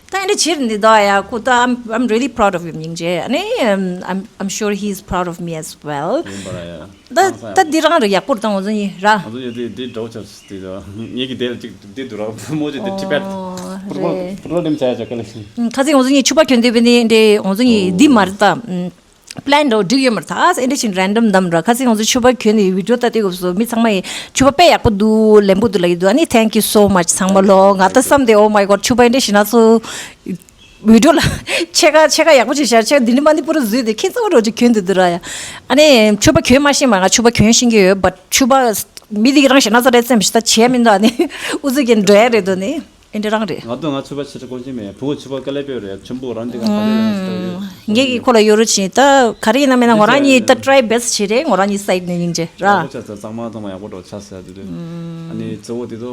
ད་འདི་ཕྱིར་འདི་དོ་ཡ་ཁུ་ད། I'm I'm really proud of you སྙིང་རྗེ། ཨ་ནི་I'm I'm sure he's proud of me as well. ཡིན་པ་ར་ཡ། ད་ད་འདི་རང་རེད་ཡག་པོ་རེད་ད་ང་ཚོ་གཉིས་ར། ང་ཚོ་གཉིས་འདི་འདི་འདྲ་བོ་ཆགས་སོང་། འདི་ད་ངེད་ཀྱི་དེ་ལ་ཅིག་འདི་འདུག་ར། མོ་ཅིག་འདི་ཊི་བེཊ། ཨོ་པུ་རོ་རེད། པུ་རོ་ལེམ་ཆགས་ཡ་ཆགས་ག་ལ་ཤི། ཁ་སང་ང་ཚོ་གཉིས་ཕྱུ་པ་གྱོན་དུས་པ་འདི་འདི་ང་ཚོ་གཉིས་འདི་མ་རེད་ད། པི་ལན་འདྲ་བོ་འགྲིག་ཡོད་མ་རེད་ད། ཨེ་འདྲ་ཞིག་རན་ཌམ་བདམས་ར། ཁ་སང་ང་ཚོ་ཕྱུ་པ་གྱོན་ནས་བི་ཌིའོ་ལྟ་དུས་སྐབས་སུ་མི་ཚང་མ་ཡིས་ཕྱུ་པ་དཔེ་ཡག་པོ་འདུག་ལེན་པོ་འདུག་ལབ་ཀྱི་འདུག་ཨ་ནི་thank you so much ཚང་མ་ལོ། ང་ད་བསམ་དེ་oh my god ཕྱུ་པ་ཨེ་འདྲ་ཞིག་ན་ཚོ་བི་ཌིའོ་ལ་ཕྱེད་ཀ་ཕྱེད་ཀ་ཡག་པོ་ཅིག་བཞག་ཕྱེད་ཀ་འདི་ནི་མ་འདི་པུ་རུ་བཟོས་ཏེ་ཁྱེད་ཚོ་འགྲོ་ཅིག་གྱོན་དུ་འདུག་ར་ཡ། ཨ་ནི་ཕྱུ་པ་གྱོན་མ་ཤེས་མ། ང་ཕྱུ་པ་གྱོན་ཤེས་ཀྱི་ཡོད། བཊ་ཕྱུ་པ་མི་འདི་གི་རང་ཞིག་ན་ཚོ་རེད་སེམས་ཞིག་ད་བྱས་མི་འདུག་ཨ་ནི་ཨུ་ཚུགས་ཀྱིས་འགྲོ་ཡ་རེད་འདུག་ནི། ཨེ་འདྲ་རང་རེད། ང་ཚོ་ང་ཕྱུ་པ་ཆེ་ཆེ་གོན་གྱི་མེད། བུ་ཕྱུ་པ་དཀའ་ལས་དཔེ་རེད། ཆུན་པོ་རང་འདི་ག་ག་ལས་རང་སྟོད་ཡོད། ངེད་ཀྱིས་ཁོ་ལ་གཡོ་རུ་ཕྱིན་ད་ག་རེ་ཡིན་ན་མེད་ན་ང་རང་གཉིས་ད་ཊི་རའི་བེ་སི་ཊི་བྱེད་རེད། ང་རང་གཉིས་སའིཌ་ནས་སྙིང་རྗེ་ར། ཨོ་ཆ་ཚ་གཙང་མ་གཙང་མ་ཡག་པོ་འགྲོ་ཆ་ཟེར་དེ་རེད། ཨ་ནི་གཙོ་བོ་དེ་ཚོ་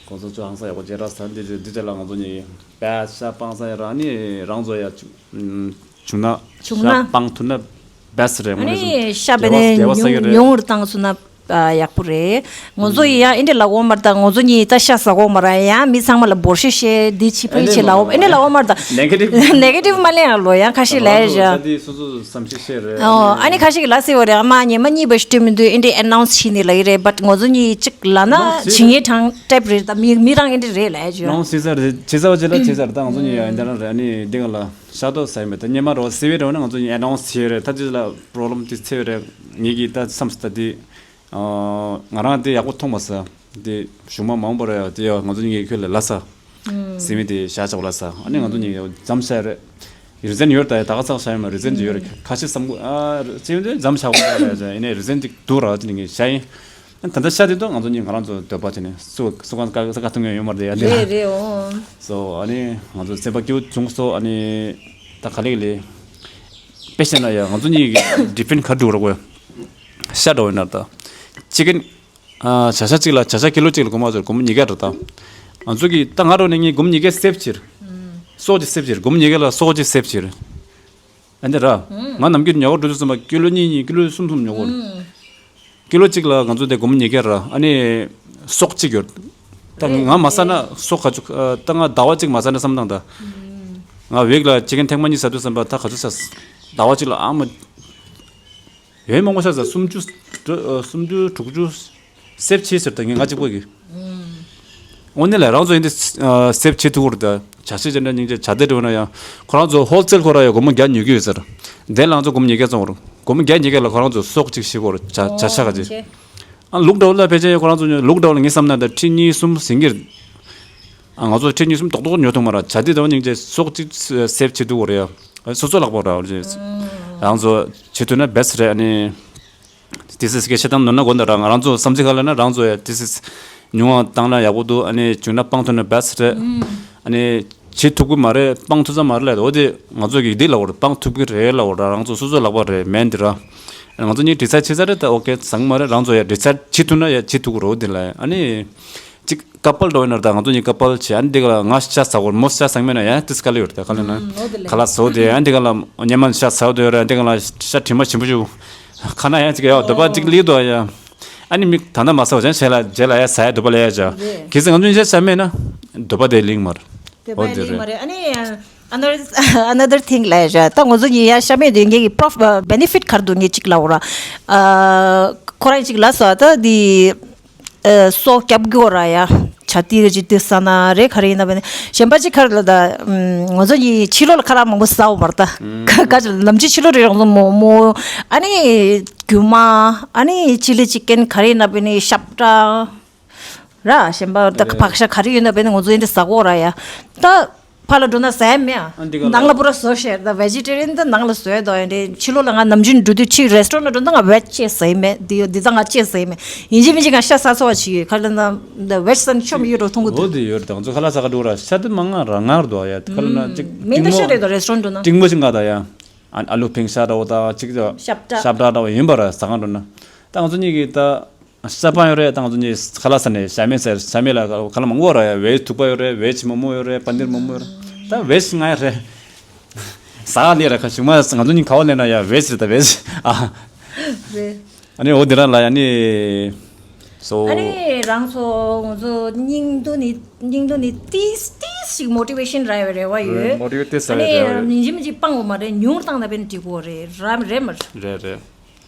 གོང་ཚོ་ཚོ་ཧང་སང་ཡག་པོ་བྱེད་ར་ཟ། འདི་འདི་ཚོ་ལ་ང་ཚོ་གཉིས་བེ་ཤ་སྤང་ས་ཡ་ར། ཨ་ནི་རང་ཚོ་ཡ་བྱུང་ན་བྱུང་ན་ཤ་སྤང་ཐུབ་ན་བེ་སི་ཊི་རེད། ཨ་ནི་ཤ་བེ་ནས་ཉུང་ཉུང་རུ་བཏང་སོང་ན། ཡག་པོ་རེད། ང་ཚོ་ཡི་ཡང་ཨེ་འདྲ་ལབ་འོ་མ་རེད་ད། ང་ཚོ་གཉིས་ད་ཤ་ཟ་གོ་མ་ར་ཡང་མི་ཚང་མ་ལ་འབོར་ཤེས་ཤེས་འདི་ཕྱི་ཕ་ཡི་ཆེ་ལབ་འོ་ཨེ་འདྲ་ལབ་འོ་མ་རེད་ད། ནེ་གེ་ཊིབ་ནེ་གེ་ཊིབ་མ་ལེན་ཨ་ལོ་ཡང་ཁ་ཤས་ལབ་ཡ་ཞག་ད་དེ་སོ་སོ་བསམ་ཤེས་ཤེས་རེད། ཨོ་ཨ་ནི་ཁ་ཤས་ཀྱི་ལ་སེ་བ་རེད། ཨ་མ་ཉི་མ་གཉིས་པ་ཞིག་སྤྲོད་མི་འདུག་ཨེ་འདྲ་ཨེ་ནའུན་སི་བྱས་ནས་ལབ་ཡི་རེད། བཊ་ང་ཚོ་གཉིས་གཅིག་ལབ་ན་ཇི་ངེ་ཐང་ཊེབ་རེད་ད། མི་མི་རང་ཨེ་འདྲ་རེད་ལབ་ཡ་ཞག་ནའུན་སི་ཟེར་རེད། ཇི་ཟེར་བ་ཇི་ལ་ཇི་ཟེར་ད་ང་ཚོ་གཉིས་ཡང་ཨེ་འདྲ་རང་རེད། ཨ་ནི་འདི་ག་ལ་ཤ་ཏོག་ཟ་ཡི་མེད་ད། སྙེ་མ་རོ་སེ་བའི་རོ་ན་ང་ཚོ་གཉིས་ཨེ་ནའུན་སི་བྱས་རེད། ད་ཅི་ལ་པོ་རོ་ལེམ་དེ་ཚེ་བའི་རེད། ངེད་ཀྱིས་ད་བསམ་སི་ད་དེ། ང་རང་དེ་ཡག་པོ་མཐོང་མ་སོང་། དེ་གཞུག་མ་མང་པོ་རེད་ཡ། དེ་ཡ་ང་ཚོ་གཉིས་ཀྱི་ཁྱོད་ལ་ལ་ས་ཟེར་མི་དེ་བཞག་ཆོག་ལ་ས། ཨ་ནི་ང་ཚོ་གཉིས་ཀྱི་མཚམས་བཞག་རེད། རི་ཛན་ཡོད་ད་ཡ། ད་ག་ཚག་བཞག་ཡོད་མ། རི་ཛན་ཅིག་ཡོད་རེད། ཁ་ཤས་བསམ་གོ་ཨ་ཅི་ཡོད་དེ་མཚམས་བཞག་གོ་རེད་ཡ། ཨ་ནི་རི་ཛན་ཅིག་འདུག་ར་ཅི་ནི་ངས་བཞག་ཡིན། ཨ་ད་ལྟ་ཤ་དེ་ཚོ་ང་ཚོ་གཉིས་ང་རང་ཚོ་འདོད་པ་བྱས་ནས་སུ་སུ་གང་ས་ག་ས་ག་ཐུང་ཡོད་ཡོད་མ་རེད་ཡ། དེ་རེད་རེད་འོ། སོ་ཨ་ནི་ང་ཚོ་སེམས་པ་སྐྱིད་པོ་བྱུང་སོ། ཨ་ནི་ད་ག་ལེགས་ལེ་དཔེ་བཤད་ན་ཡ་ང་ཚོ་གཉིས་ཀྱི་ཌི་ཕེན་ག་འགྲོ་ར་གོ་ཡ། ཤ་འདྲ་བོ་ཡིན་ན་ད་ཅི་ཀན། ཨ་བྱ་ཤ་གཅིག་ལ་བྱ་ཤ་ཀི་ལོ་གཅིག་ལ་སྒོར་མོ་ཟེར་སྒོར་མོ་ཉིས་བརྒྱ་རེད་ད། ང་ཚོ་གི་ད་ང་རང་ནས་ངས་སྒོར་མོ་ཉིས་བརྒྱ་སེབ་བྱེད། སོག་གཅིག་སེབ་བྱེད། སྒོར་མོ་ཉིས་བརྒྱ་ལ་སོག་གཅིག་སེབ་བྱེད། ཨ་འདི་ར། ང་ནམ་རྒྱུན་ཉོ་གར་འགྲོ་དུས་ཙམ་པ་ཀི་ལོ་གཉིས་གཉིས་ཀི་ལོ་གསུམ་གསུམ་ཉོ་གོ། ཀི་ལོ་གཅིག་ལ་ང་ཚོ་དེ་སྒོར་མོ་ཉིས་བརྒྱ་ར། ཨ་ནི་སོག་གཅིག་ཡོད། ད་ང་མ་ཟ་ན་སོག་ག་ཚོད་ད་ང་ཟླ་བ་གཅིག་མ་ཟ་ན་བསམ་བཏང་ད། ང་ཝིག་ལ་ཅི་ཀན་ཐེངས་མ་གཉིས་ཟ་དུས་ཙམ་པ་ད་ག་ཚོད་ཟ། ཟླ་བ་གཅིག་ལ་ཨ་མ། ཡོན་མང་པོ་ཤ་ཟ། སུམ་ཅུ། སུམ་ཅུ་དྲུག་ཅུ་སེབ་བྱེད་ཟེར་ད་ངས་ང་གཅིག་པོ་གི། དངོས་གནས་ལ་རང་ཚོ་ཡིན་ཏེ་སེབ་བྱེད་ཐུབ་ཀྱི་རེད་ད། བྱ་ཤ་ཅན་འདྲ་སྙིང་རྗེ་བྱ་དེ་འགྲོ་ན་ཡང་ཁོ་རང་ཚོ་ཧོལ་སེལ་ཁོ་ར་ཡ་སྒོར་མོ་བརྒྱ་ཉོ་གི་ཡོད་ཟེར། དེ་ལ་ང་ཚོ་སྒོར་མོ་ཉིས་བརྒྱ་བཙོང་བར་སྒོར་མོ་བརྒྱ་ཉིས་བརྒྱ་ལ་ཁོ་རང་ཚོ་སོག་གཅིག་བྱེད་དགོས་རེད། བྱ་བྱ་ཤ་ག་ཅིག་ཨ་ལུག་འདྲ་བོ་ལ་ཕལ་ཆེར་ཁོ་རང་ཚོ་ལུག་འདྲ་བོ་ལ་ངས་བསམ་ན་ད་ཁྲི་གཉིས་གསུམ་ཟིན་གྱི་རེད། ང་ཚོ་ཁྲི་གཉིས་གསུམ་ཏོག་ཏོག་ཉོ་ཐུབ་མ་རེད། བྱ་དེ་འདྲ་བོ་སྙིང་རྗེ་སོག་གཅིག་སེབ་བྱེད་ཐུབ་ཀྱི་རེད་ཡ། སོ་སོ་ལག་པ་ར་བ་རེད། རང་ཚོ་བྱེད་ཐུབ་ན་བེ་སི་རེད། ཨ་ནི། ཏི་སི་སི་སྐད་ཆ་བཏང་ནོར་ན་དགོངས་དག་ར། ང་རང་ཚོ་བསམ་ཚུལ་ག་ལ་ན་རང་ཚོ་ཡ་ཏི་སི་སི་ཉུང་བ་བཏང་ན་ཡག་པོ་འདུག་ཨ་ནི་བྱུང་ན་སྤང་ཐུབ་ན་བེ་སི་རེད། ཨ་ནི་བྱེད་ཐུབ་ཀྱི་མ་རེད། སྤང་ཐུབ་ས་མ་རེད་ལབ། འོ་དེ་ང་ཚོ་གིས་འདི་ལབ་དགོས་རེད། སྤང་ཐུབ་ཀྱི་རེད་ལབ་དགོས་ར། རང་ཚོ་སོ་སོ་ལག་པ་རེད་མེན་འདི་ར། ང་ཚོ་གཉིས་ཌི་སའེ་ཌི་བྱེད་ས་རེད་ད། ཨོ་ཀེ་བཟང་མ་རེད། རང་ཚོ་ཡ་ཌི་སའེ་ཌི་བྱེད་ཐུབ་ན་ཡ་བྱེད་ཐུབ་ཀྱི་རེད། འོ་དེ་ལ་ཨ་ནི། གཅིག་ཀ་པལ་འགྲོ་ཡིན་ན་ད་ང་ཚོ་གཉིས་ཀ་པལ་བྱེད། ཨ་ནི་འདི་ག་ལ་ང་ཤ་ཟ་གོ་མོ་ཤ་ཟ་མེད་ན་ཡང་ཏིས་ཀ་ལ་ཡོད་རེད། ད་ག་ལ་ན་ཨོ་དེ་ལས་ཁ་ལག་ཟ་འོ་དེ་ཨ་འདི་ག་ལ་ཉེ་མ་ཤ་ཟ་འོ་དེ་ཡོད་རེད། ཨ་འདི་ག་ལ་ཤ་དྲི་མ་ཞིམ་པོ་ཞུ་ཁ་ན་ཡང་ཅིག་ཡ་འདོད་པ་ཅིག་ལི་དོ་ཡ། ཨ་ནི་མི་ད་ན་མ་ཟ་བ་ཅན་བྱེད་ལ་རྗེས་ལ་ཡ་ཟ་ཡ་འདོད་པ་ལ་ཡ་ཅ་གི་ཟེ་ང་ཚོ་ཤ་ཟ་མེད་ན་འདོད་པ་དེ་ལིང་མར་འདོད་པ་ཨོ་དེ་དེ་ལིང་མ་རེད། རེད། ཨ་ནི་another another thing ལ་ཡ་ད་ང་ཚོ་གཉིས་ཡ་ཤ་མེད་དུས་ངེད་ཀྱི་པོ་རོ་བེ་ནི་ཕིཊ་ག་རེ་འདུག་ངེད་ཅིག་ལ་འོ་ར་ཁོ་རང་ཅིག་ལ་ཟ་ད་དེ། སོག་རྒྱབ་དགོས་ར་ཡ། བྱ་ཏི་རེ་ཅི་ཏི་ས་ན་རེ་ག་རེ་ཡིན་ན་བས་ནི་གཞན་པ་ཅི་ཁར་ལ་ད། ང་ཚོ་ཡི་ཕྱི་ལོགས་ལ་ཁ་ལག་མང་པོ་ཟ་འོ་མར་ད། ཁ་ཁ་ཅི་ལ་ནམ་ཅི་ཕྱི་ལོགས་རེ་རང་ཚོ་མོ་མོ། ཨ་ནི་རྒྱུ་མ། ཨ་ནི་ཅི་ལི་ཅི་ཀན་ག་རེ་ཡིན་ན་བས་ནི་ཤབ་ཏྲ། ར་གཞན་པ་ད་ཕག་ཤ་ག་རེ་ཡོད་ན་བས་ནི་ང་ཚོ་ཡིན་ཏེ་ཟ་གོ་ར་ཡ། ད། ཕར་ལ་འགྲོ་ན་ཟ་ཡ་མེད་ཨ། ཨ་འདི་ག་ལ། ནང་ལ་པུ་ར་བཟོ་ཤེས་ད་བེ་ཇི་ཊེ་རི་ཡན་ད་ནང་ལ་བཟོ་ཡ་དོ་ཡ་འདྲེ་ཕྱི་ལོགས་ལ་ང་ནམ་རྒྱུན་འགྲོ་དུས་ཕྱི་རེ་སི་ཊོ་རན་འགྲོ་ད་ང་བེ་ཇི་ཅེས་ཟ་ཡི་མེད་འདི་ཡོད་འདི་ད་ང་ཅེས་ཟ་ཡི་མེད་ཡིན་གཅིག་མིན་གཅིག་ང་ཤ་ཟ་ཚོ་བ་ཞིག་ཡོད་ཁ་ལ་ན་ད་བེ་ཇི་ས་ན་ཆོམ་ཡོད་འགྲོ་མཐོང་གི་འོ་འདུག་དེ་ཡོད་རེད། ད་ང་ཚོ་ཁ་ལག་ཟ་ག་འགྲོ་ར་ཤ་དེ་མ་ང་ར་ངར་འདུག་ཡ་ཁ་ལ་ན་ཅིག་མིན་ད་ཤ་རེད་དོ་རེ་སི་ཊོ་རན་འགྲོ་ན་ཏིང་མོ་ཅིག་ང་ད་ཡ། ཨ་ཨ་ལུ་ཕིང་ཤ་འདྲ་བོ་དང་གཅིག་ཅོ་ཤབ་ཏྲ། ཤབ་ཏྲ་འདྲ་བོ་ཡིན་པ་ར་ཟ་ཁང་འགྲོ་ན། ད་ང་ཚོ་གཉིས་ཀྱིས་ད་ཤ་པང་ཡོད་རེད། ད་ང་ཚོ་གཉིས་ཁ་ལག་ཟ་ནས་ཤ་མེད་ཟེར། ཤ་མེད་ལ་ཁ་ལག་མང་པོ་ར་ཡ། བེཇ་ཐུག་པ་ཡོད་རེད། བེཇ་མོ་མོ་ཡོད་རེད། པ་ནིར་མོ་མོ་ཡོད་རེད། ད་བེཇ་ང་ཡ་རེད། ཟ་ག་ལས་ར་ཁ་ཞུ་མ་ང་ཚོ་གཉིས་ག་བ་ལས་ན་ཡ་བེཇ་རེད། ད་བེཇ་ཨ། རེད། ཨ་ནི་འོ་དེ་རང་ལ་ཡ་ནི། སོ། ཨ་ནི་རང་ཚོ་ང་ཚོ་སྙིང་དུ་ནི་སྙིང་དུ་ནི་ཏིས་ཏིས་ཞིག་མོ་ཊི་ཝེ་ཤན་རག་ཡོད་རེ་བ་ཡོད། མོ་ཊི་ཝེ་ཊི་ཏིས་ཨ་རེད་རེད་ནི་རེད། མི་འཇིམ་གྱི་སྤང་བ་མ་རེད། ཉུང་བཏང་ན་བན་འགྲིག་གོ་རེད། རམ་རེད་མར། རེད་རེད།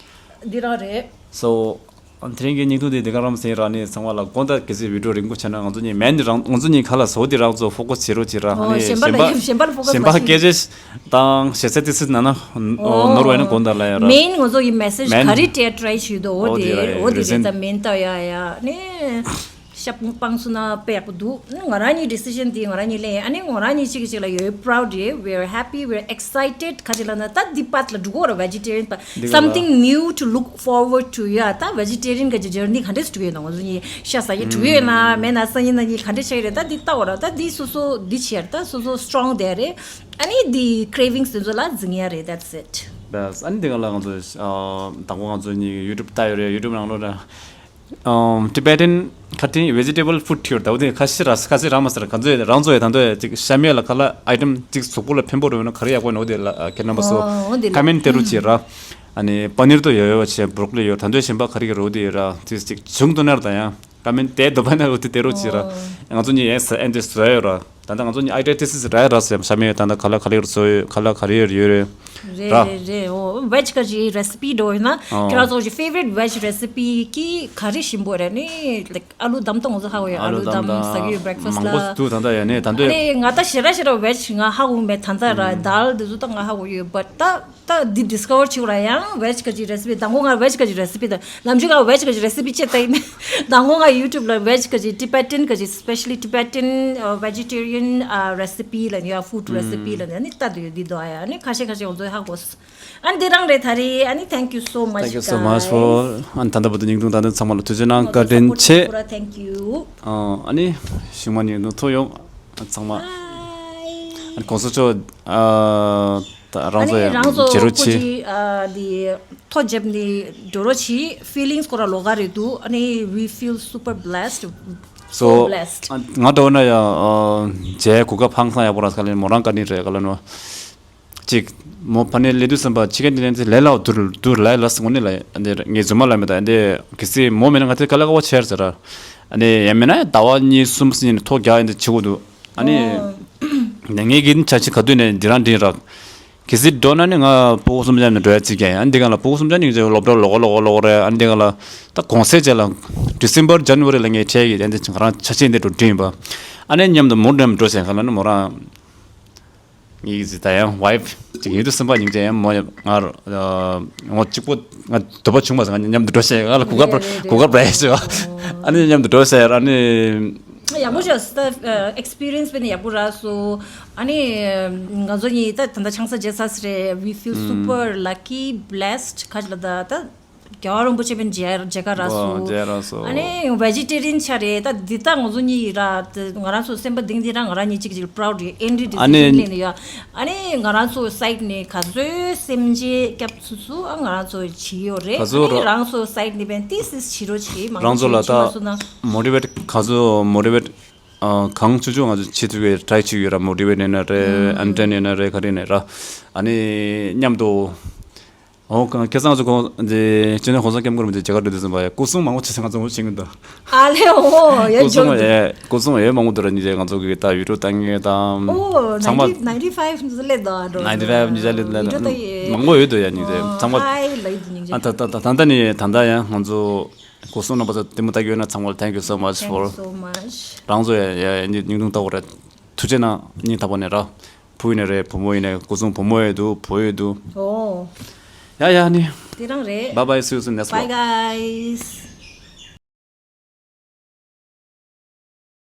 འདི་རང་རེད། སོ། དེ་རིང་གི་སྙིང་དུ་དེ་དེ་ག་རམ་སེང་ར་ནི་ཚང་མ་ལ་དགོངས་དག་གལ་སྲིད་བི་ཌིའོ་རིང་པོ་བྱས་ན་ང་ཚོ་གཉིས་མེད་ནི་རང་ང་ཚོ་གཉིས་ཁ་ལ་སོ་དེ་རང་ཚོ་ཕོ་ཀོ་སི་བྱེད་རོགས་བྱེད་ར། ཨ་ནི་གཞན་པ་ལ་གཞན་པ་ལ་ཕོ་ཀོ་སི་གཞན་པ་མ་བྱེད། སྐད་ཆ་དང་ཞེ་ས་ཏི་སི་ན་ན་ནོར་བས་ན་དགོངས་དག་ལ་ཡ་ར། མེན་ང་ཚོ་ཡི་མེ་སེ་ཇི་མེན། ག་རེ་སྤྲད་ཊི་རའི་བྱེད་དོ་འོ་འོ་དེ་རེད། ར་འོ་དེ་རེད། རེ་ཛན་དེ། ད་མེན་ད་ཡ་ཡ་ནི་ཤབ་སྤང་སུ་ན་དཔེ་ཡག་པོ་འདུག་ང་རང་གཉིས་ཌི་སི་ཤན་དེ་ང་རང་གཉིས་ལེན། ཨ་ནི་ང་རང་གཉིས་གཅིག་གིས་གཅིག་ལ་ཡོད་པ་རའུ་ཌི་རེད། We are happy, we are excited. ག་ཅི་ལ་ན་ད་འདི་པད་ལ་འགྲོ་གོ་ར་བེ་ཇི་ཊེ་རི་ཡན་པ། འདི་ག་ལ། Something new to look forward to. ཡ་ད་བེ་ཇི་ཊེ་རི་ཡན་ག་ཅི་ཇར་ནི་ག་འདྲས་འགྲོ་ཡོད་ན། ང་ཚོ་གཉིས་ཤ་ཟ་ཡི་འགྲོ་ཡོད་ན་མེད་ན་སང་ཉིན་གནངས་ཉིན་ག་འདྲས་ཆགས་ཡོད་རེད། ད་འདི་ལྟ་བ་ར་ད་འདི་སོ་སོ་འདི་བྱས་ར་ད་སོ་སོ་སི་ཊོང་དེ་རེད། ཨ་ནི་འདི་ཀི་རེ་ཝིང་སི་དེ་ཚོ་ལ་འཛིང་ཡ་རེད། That's it. ཨ་ནི་འདི་ག་ལ་ང་ཚོ་དང་པོ་ང་ཚོ་གཉིས་ཡུ་ཊུབ་ལྟ་ཡོད་རེད། ཡུ་ཊུབ་ནང་ལོགས་ལ། ཨམ། Tibetan cutting vegetable food tour ད་འོ་དེ་ཁ་ཤས་ར་ཁ་ཤས་ར་མ་ཟེར། ག་ཚོད་རང་ཚོ་ཡི་ད་འདོད་ཅིག་ཤ་མེད་ལ་ཁ་ལག་ཨའི་ཊེམ་ཅིག་གཟུགས་པོ་ལ་ཕན་པོ་རེད་ན་ག་རེ་ཡག་པོ་ནོ་དེ་ལ་ཁྱེད་རྣམ་པ་ཚོ་ཨོ་འོ་དེ་ལ་ཀོ་མེན་ཊི་སྟེར་རོགས་བྱེད་ར། ཨ་ནི་པ་ནིར་དོ་ཡོད་ཡོད་བྱེད། བོ་རོ་ཀོ་ལི་ཡོད། ད་འདོད་གཞན་པ་ག་རེ་ག་རེ་འོ་དེ་ཡོད་ར། དེ་ཅིག་བྱུང་དོ་ནར་ད་ཡང་ཀོ་མེན་ཊི་དེ་དོ་པ་ན་འོ་དེ་སྟེར་རོགས་བྱེད་ར། ཨོ་ང་ཚོ་གཉིས་ཡན་ས་ཨན་དེ་བཟོ་ཡོད་ར། ད་ལྟ་ང་ཚོ་གཉིས་ཨའི་ཌི་ཡ་ཊེ་སི་ར་ར་ཟེར་ཤ་མེད་ད་ལྟ་ཁ་ལག་ག་རེ་བཟོ་ཡོད། ཁ་ལག་ག་རེ་ཡོད་ཡོད་རེད། རེད་ར། རེད་རེད། ཨོ་བེ་ཇི་ག་ཅི་རེ་སི་པི་འགྲོ་ཡོད་ན་ཨོ་ཁྱེད་རང་ཚོ་གི་ཕེ་ཝ་རི་ཊི་བེ་ཇི་རེ་སི་པི་གི་ག་རེ་ཞིམ་པོ་རེད་ནི། ལའིཀ་ཨ་ལུ་དམ་ཏོ་ང་ཚོ་ཧ་གོ་ཡོད། ཨ་ལུ་དམ་ཟ་གི་ཡོད། བྷེ་རེག་ཕ་སི་ཊི་ལ། མང་པོ་འདུག་ད་ལྟ་ཡ་ནས་ད་ཨ་འདོད། ནི་ང་ད་ཞེ་དྲག་ཞེ་དྲག་བེ་ཇི་ང་ཧ་གོ་མེད། ད་ལྟ་ར་དཱལ་དེ་ཚོ་ད་ང་ཧ་གོ་ཡོད། བཊ་ད་ད་འདི་ཌིས་ཁ་ཝར་བྱེད་དགོས་ར། ཡང་བེ་ཇི་ག་ཅི་རེ་སི་པི་དང་པོ་ང་བེ་ཇི་ག་ཅི་རེ་སི་པི་དང་ནམ་རྒྱུན་ང་བེ་ཇི་ག་ཅི་རེ་སི་པི་ཅེས་ལྟ་ཡིན། དང་པོ་ང་ཡུ་ཊུབ་ལ་བེ་ཇི་ག་ཅི་ཊི་བེ་ཊན་ག་ཅི་སི་པེ་ཤ་ལི་ཊི་བེ་ཊན་བེ་ཇི་ཊེ་རི་ཡན་རེ་སི་པི་ལ་ཡ་ཕུཌ་རེ་སི་པི་ལ་ཡ་ནི་ལྟ་དུ་ཡོད། འདི་དོ་ཡ་ནི་ཁ་ཤས་ཁ་ཤས་ང་ཚོ་ཧ་གོ། ཨ་ནི་འདི་རང་རེད་ད་རེད། ཨ་ནི་thank you so much, thank you so much for guys. ཨ་ནི་ད་ལྟ་བར་དུ་སྙིང་ཐུང་དང་དེ་ཚང་མ་ལ་ཐུགས་རྗེ་གནང་། བཀའ་དྲིན་ཆེ། Thank you. ཨ་ནི་ཞུགས་མ་ཉིན་དུ་ཐུག་ཡོང་། ཚང་མ། ཨ་ནི་གོང་ས་མཆོག་ཨ་ད་རང་ཚོ་ཡང་རྗེ་རོ་ཆེ། ཨ་ནི་ཐོ་འཇབ་ནི་འགྲོ་རོ་ཆེ། ཕི་ལིང་སི་ཁོ་ར་ལོག་ག་རེད་འདུག་ཨ་ནི་we feel super blessed. So blessed. ང་འདྲ་བོ་ན་ཡ་ཨ་རྗེ་གུ་ག་ཕང་སང་ཡག་པོ་ར་ས་ག་ལེན་མོ་རང་བཀའ་དྲིན་རེད་ག་ལ་ནོ། ཅིག་མོ་ཕ་ནས་ལས་དུས་ཙམ་པ་ཕྱི་རྒྱལ་འདི་ནས་ལས་སླ་བོ་དུར་དུར་ལས་ལ་སོང་ནི་ལ་འདི་ངས་རྫུན་མ་ལ་མེད། ད་འདི་གལ་སྲིད་མོ་མེད་ན་ང་ཚོས་དཀའ་ལས་ཁག་པོ་ཆེར་ཟེར་ར། ཨ་ནི་ཡང་མེད་ན་ཟླ་བ་གཉིས་གསུམ་ཟིན་ནས་ཐོ་རྒྱག་ཡིན་འདི་བྱེད་དགོས་འདུག་ཨ་ནི་ངས་ཀྱི་ཆ་ཆི་ག་དུས་ནས་འདི་རང་འདྲིན་རག་གལ་སྲིད་འགྲོ་ན་ནི་ང་ཕྲུ་གུ་གསུམ་ཆ་ནས་འགྲོ་ཡ་གཅིག་ཀྱང་ཡང་འདི་ག་ལ་ཕྲུ་གུ་གསུམ་ཆ་ནི་སློབ་གྲྭ་ལོག་ལོག་ལོག་རེད། ཨ་འདི་ག་ལ་ད་གུང་སེང་རྗེས་ལ་December January ལ་ངས་ཁྲལ་གྱི་ཨ་འདི་ང་རང་ཆ་ཆེན་འདི་འགྲོ་འདྲིན་པ། ཨ་ནི་མཉམ་དུ་མོ་འགྲམ་འགྲོ་བྱས་ག་ལ་ནི་མོ་རང་། ངའི་གཟི་ད་ཡང་ཝའི་ཕི་ཅིག་ཡིན་དུས་སེམས་པ་སྙིང་རྗེ་ཡང་མོ་ང་ངོ་གཅིག་པོ་ང་འདོད་པ་བྱུང་མ་སོང་། ང་མཉམ་དུ་འགྲོ་ཤེས། ང་ལ་གོ་སྐབས་གོ་སྐབས་རག་ཡ་ཞུ། ཨ་ནི་མཉམ་དུ་འགྲོ་ཤེས། ཨ་ནི་ཡག་པོ་ཞིག་ད་ཨེག་སི་པི་རི་ཡན་སི་དཔེ་ནི་ཡག་པོ་རག་སོང་། ཨ་ནི་ང་ཚོ་གཉིས་ད་ད་ལྟ་ཆང་ས་བརྗེས་ཚར་རེད། We feel super lucky, blessed. ཁ་ཅིག་ལ་ད་ད། རྒྱལ་བ་རིན་པོ་ཆེ་ཕན་མཇལ་མཇལ་ཁ་རག་སོང་། མཇལ་རག་སོང་། ཨ་ནི་བེ་ཇི་ཊེ་རི་ཡན་ཆགས་རེད། ད་འདི་ད་ང་ཚོ་གཉིས་ར་ང་རང་ཚོ་སེམས་པ་གཏིང་གཏིང་ར་ང་རང་གཉིས་གཅིག་གཅིག་པ་རའུ་ཌི་ཨེ་འདྲི་ཌི་སི་ཤན་ལེན་ནས་ཡོད། ཨ་ནི་ང་རང་ཚོ་སའིཌ་ནས་ག་ཚོད་སེམས་ཅན་སྐྱབས་སུ་སུ་ཨ་ང་རང་ཚོ་བྱེད་ཡོད་རེད། ཨ་ནི་རང་ཚོ་སའིཌ་ནས་ཕན་ཏིས་སིས་བྱེད་རོགས་བྱེད། མང་རང་ཚོ་ལ་ད་མོ་ཊི་ཝེ་ཊི་ག་ཚོད་མོ་ཊི་ཝེ་ཊི་གང་བྱུང་བྱུང་ང་ཚོ་བྱེད་ཐུབ་པའི་ཊ་རའི་བྱེད་ཀྱི་ཡོད་ར། མོ་ཊི་ཝེ་ཊི་ཡིན་ན་རེད། ཨེན་ཊར་ཊེན་ཡིན་ན་རེད། ག་རེ་ཡིན་ན་ར། ཨ་ནི་མཉམ་དུ། ཨོ་ཁ་ཁ་སང་ཚོ་ཁོང་འདི་སྤྱི་ནོར་གོང་ས་སྐྱབས་མགོན་རིན་པོ་ཆེ་རྒྱ་གར་འགྲོ་དུས་ཙམ་པ་ཡ་སྐུ་སྲུང་མང་པོ་བྱས་ཚེ་ང་ཚོ་ངོ་ཤེས་ཀྱི་འདུག་ཨ་ལེ་ཨོ་ཡ་སྐུ་སྲུང་འཇོག་ཡ་སྐུ་སྲུང་ཡ་མང་པོ་འདུག་ར། ཉིན་རེ་ང་ཚོ་གི་ད་བི་ཌིའོ་ལྟ་མཁན་དང་ཨོ་ཚང་མ་ninety ninety five འདི་ལས་ད་འགྲོ་ninety five ཉིན་རེ་ལས་ལས་བི་ཌིའོ་ལྟ་ཡི་མང་པོ་ཡོད་འདུག་ཡ། ཉིན་རེ་ཨོ་ཚང་མ་ཧའི་ལ་ཡི་ཉིན་རེ་ཨ་ད་ད་ད་ད་ད་ནི་ད་ད་ཡ་ང་ཚོ་སྐུ་སྲུང་རྣམ་པ་ཚོ་ལྟད་མོ་ལྟ་གི་ཡོད་ན་ཚང་མ་ལ་thank you so much for thank you so much རང་ཚོ་ཡ་ཡ་ཡ་སྙིང་ཐུང་ལྟ་བ་རེད། ཐུགས་རྗེ་གནང་། སྙིང་ཐག་པ་ནས་ར། བུ་ཡིན་ན་རེད། བུ་མོ་ཡིན་ན་སྐུ་སྲུང་བུ་མོ་ཡོད་འདུག་བུ་ཡོད་འདུག་ཨོ། ཡ་ཡ་ནི། དེ་རང་རེད། Bye bye, see you soon, next vlog. Bye guys.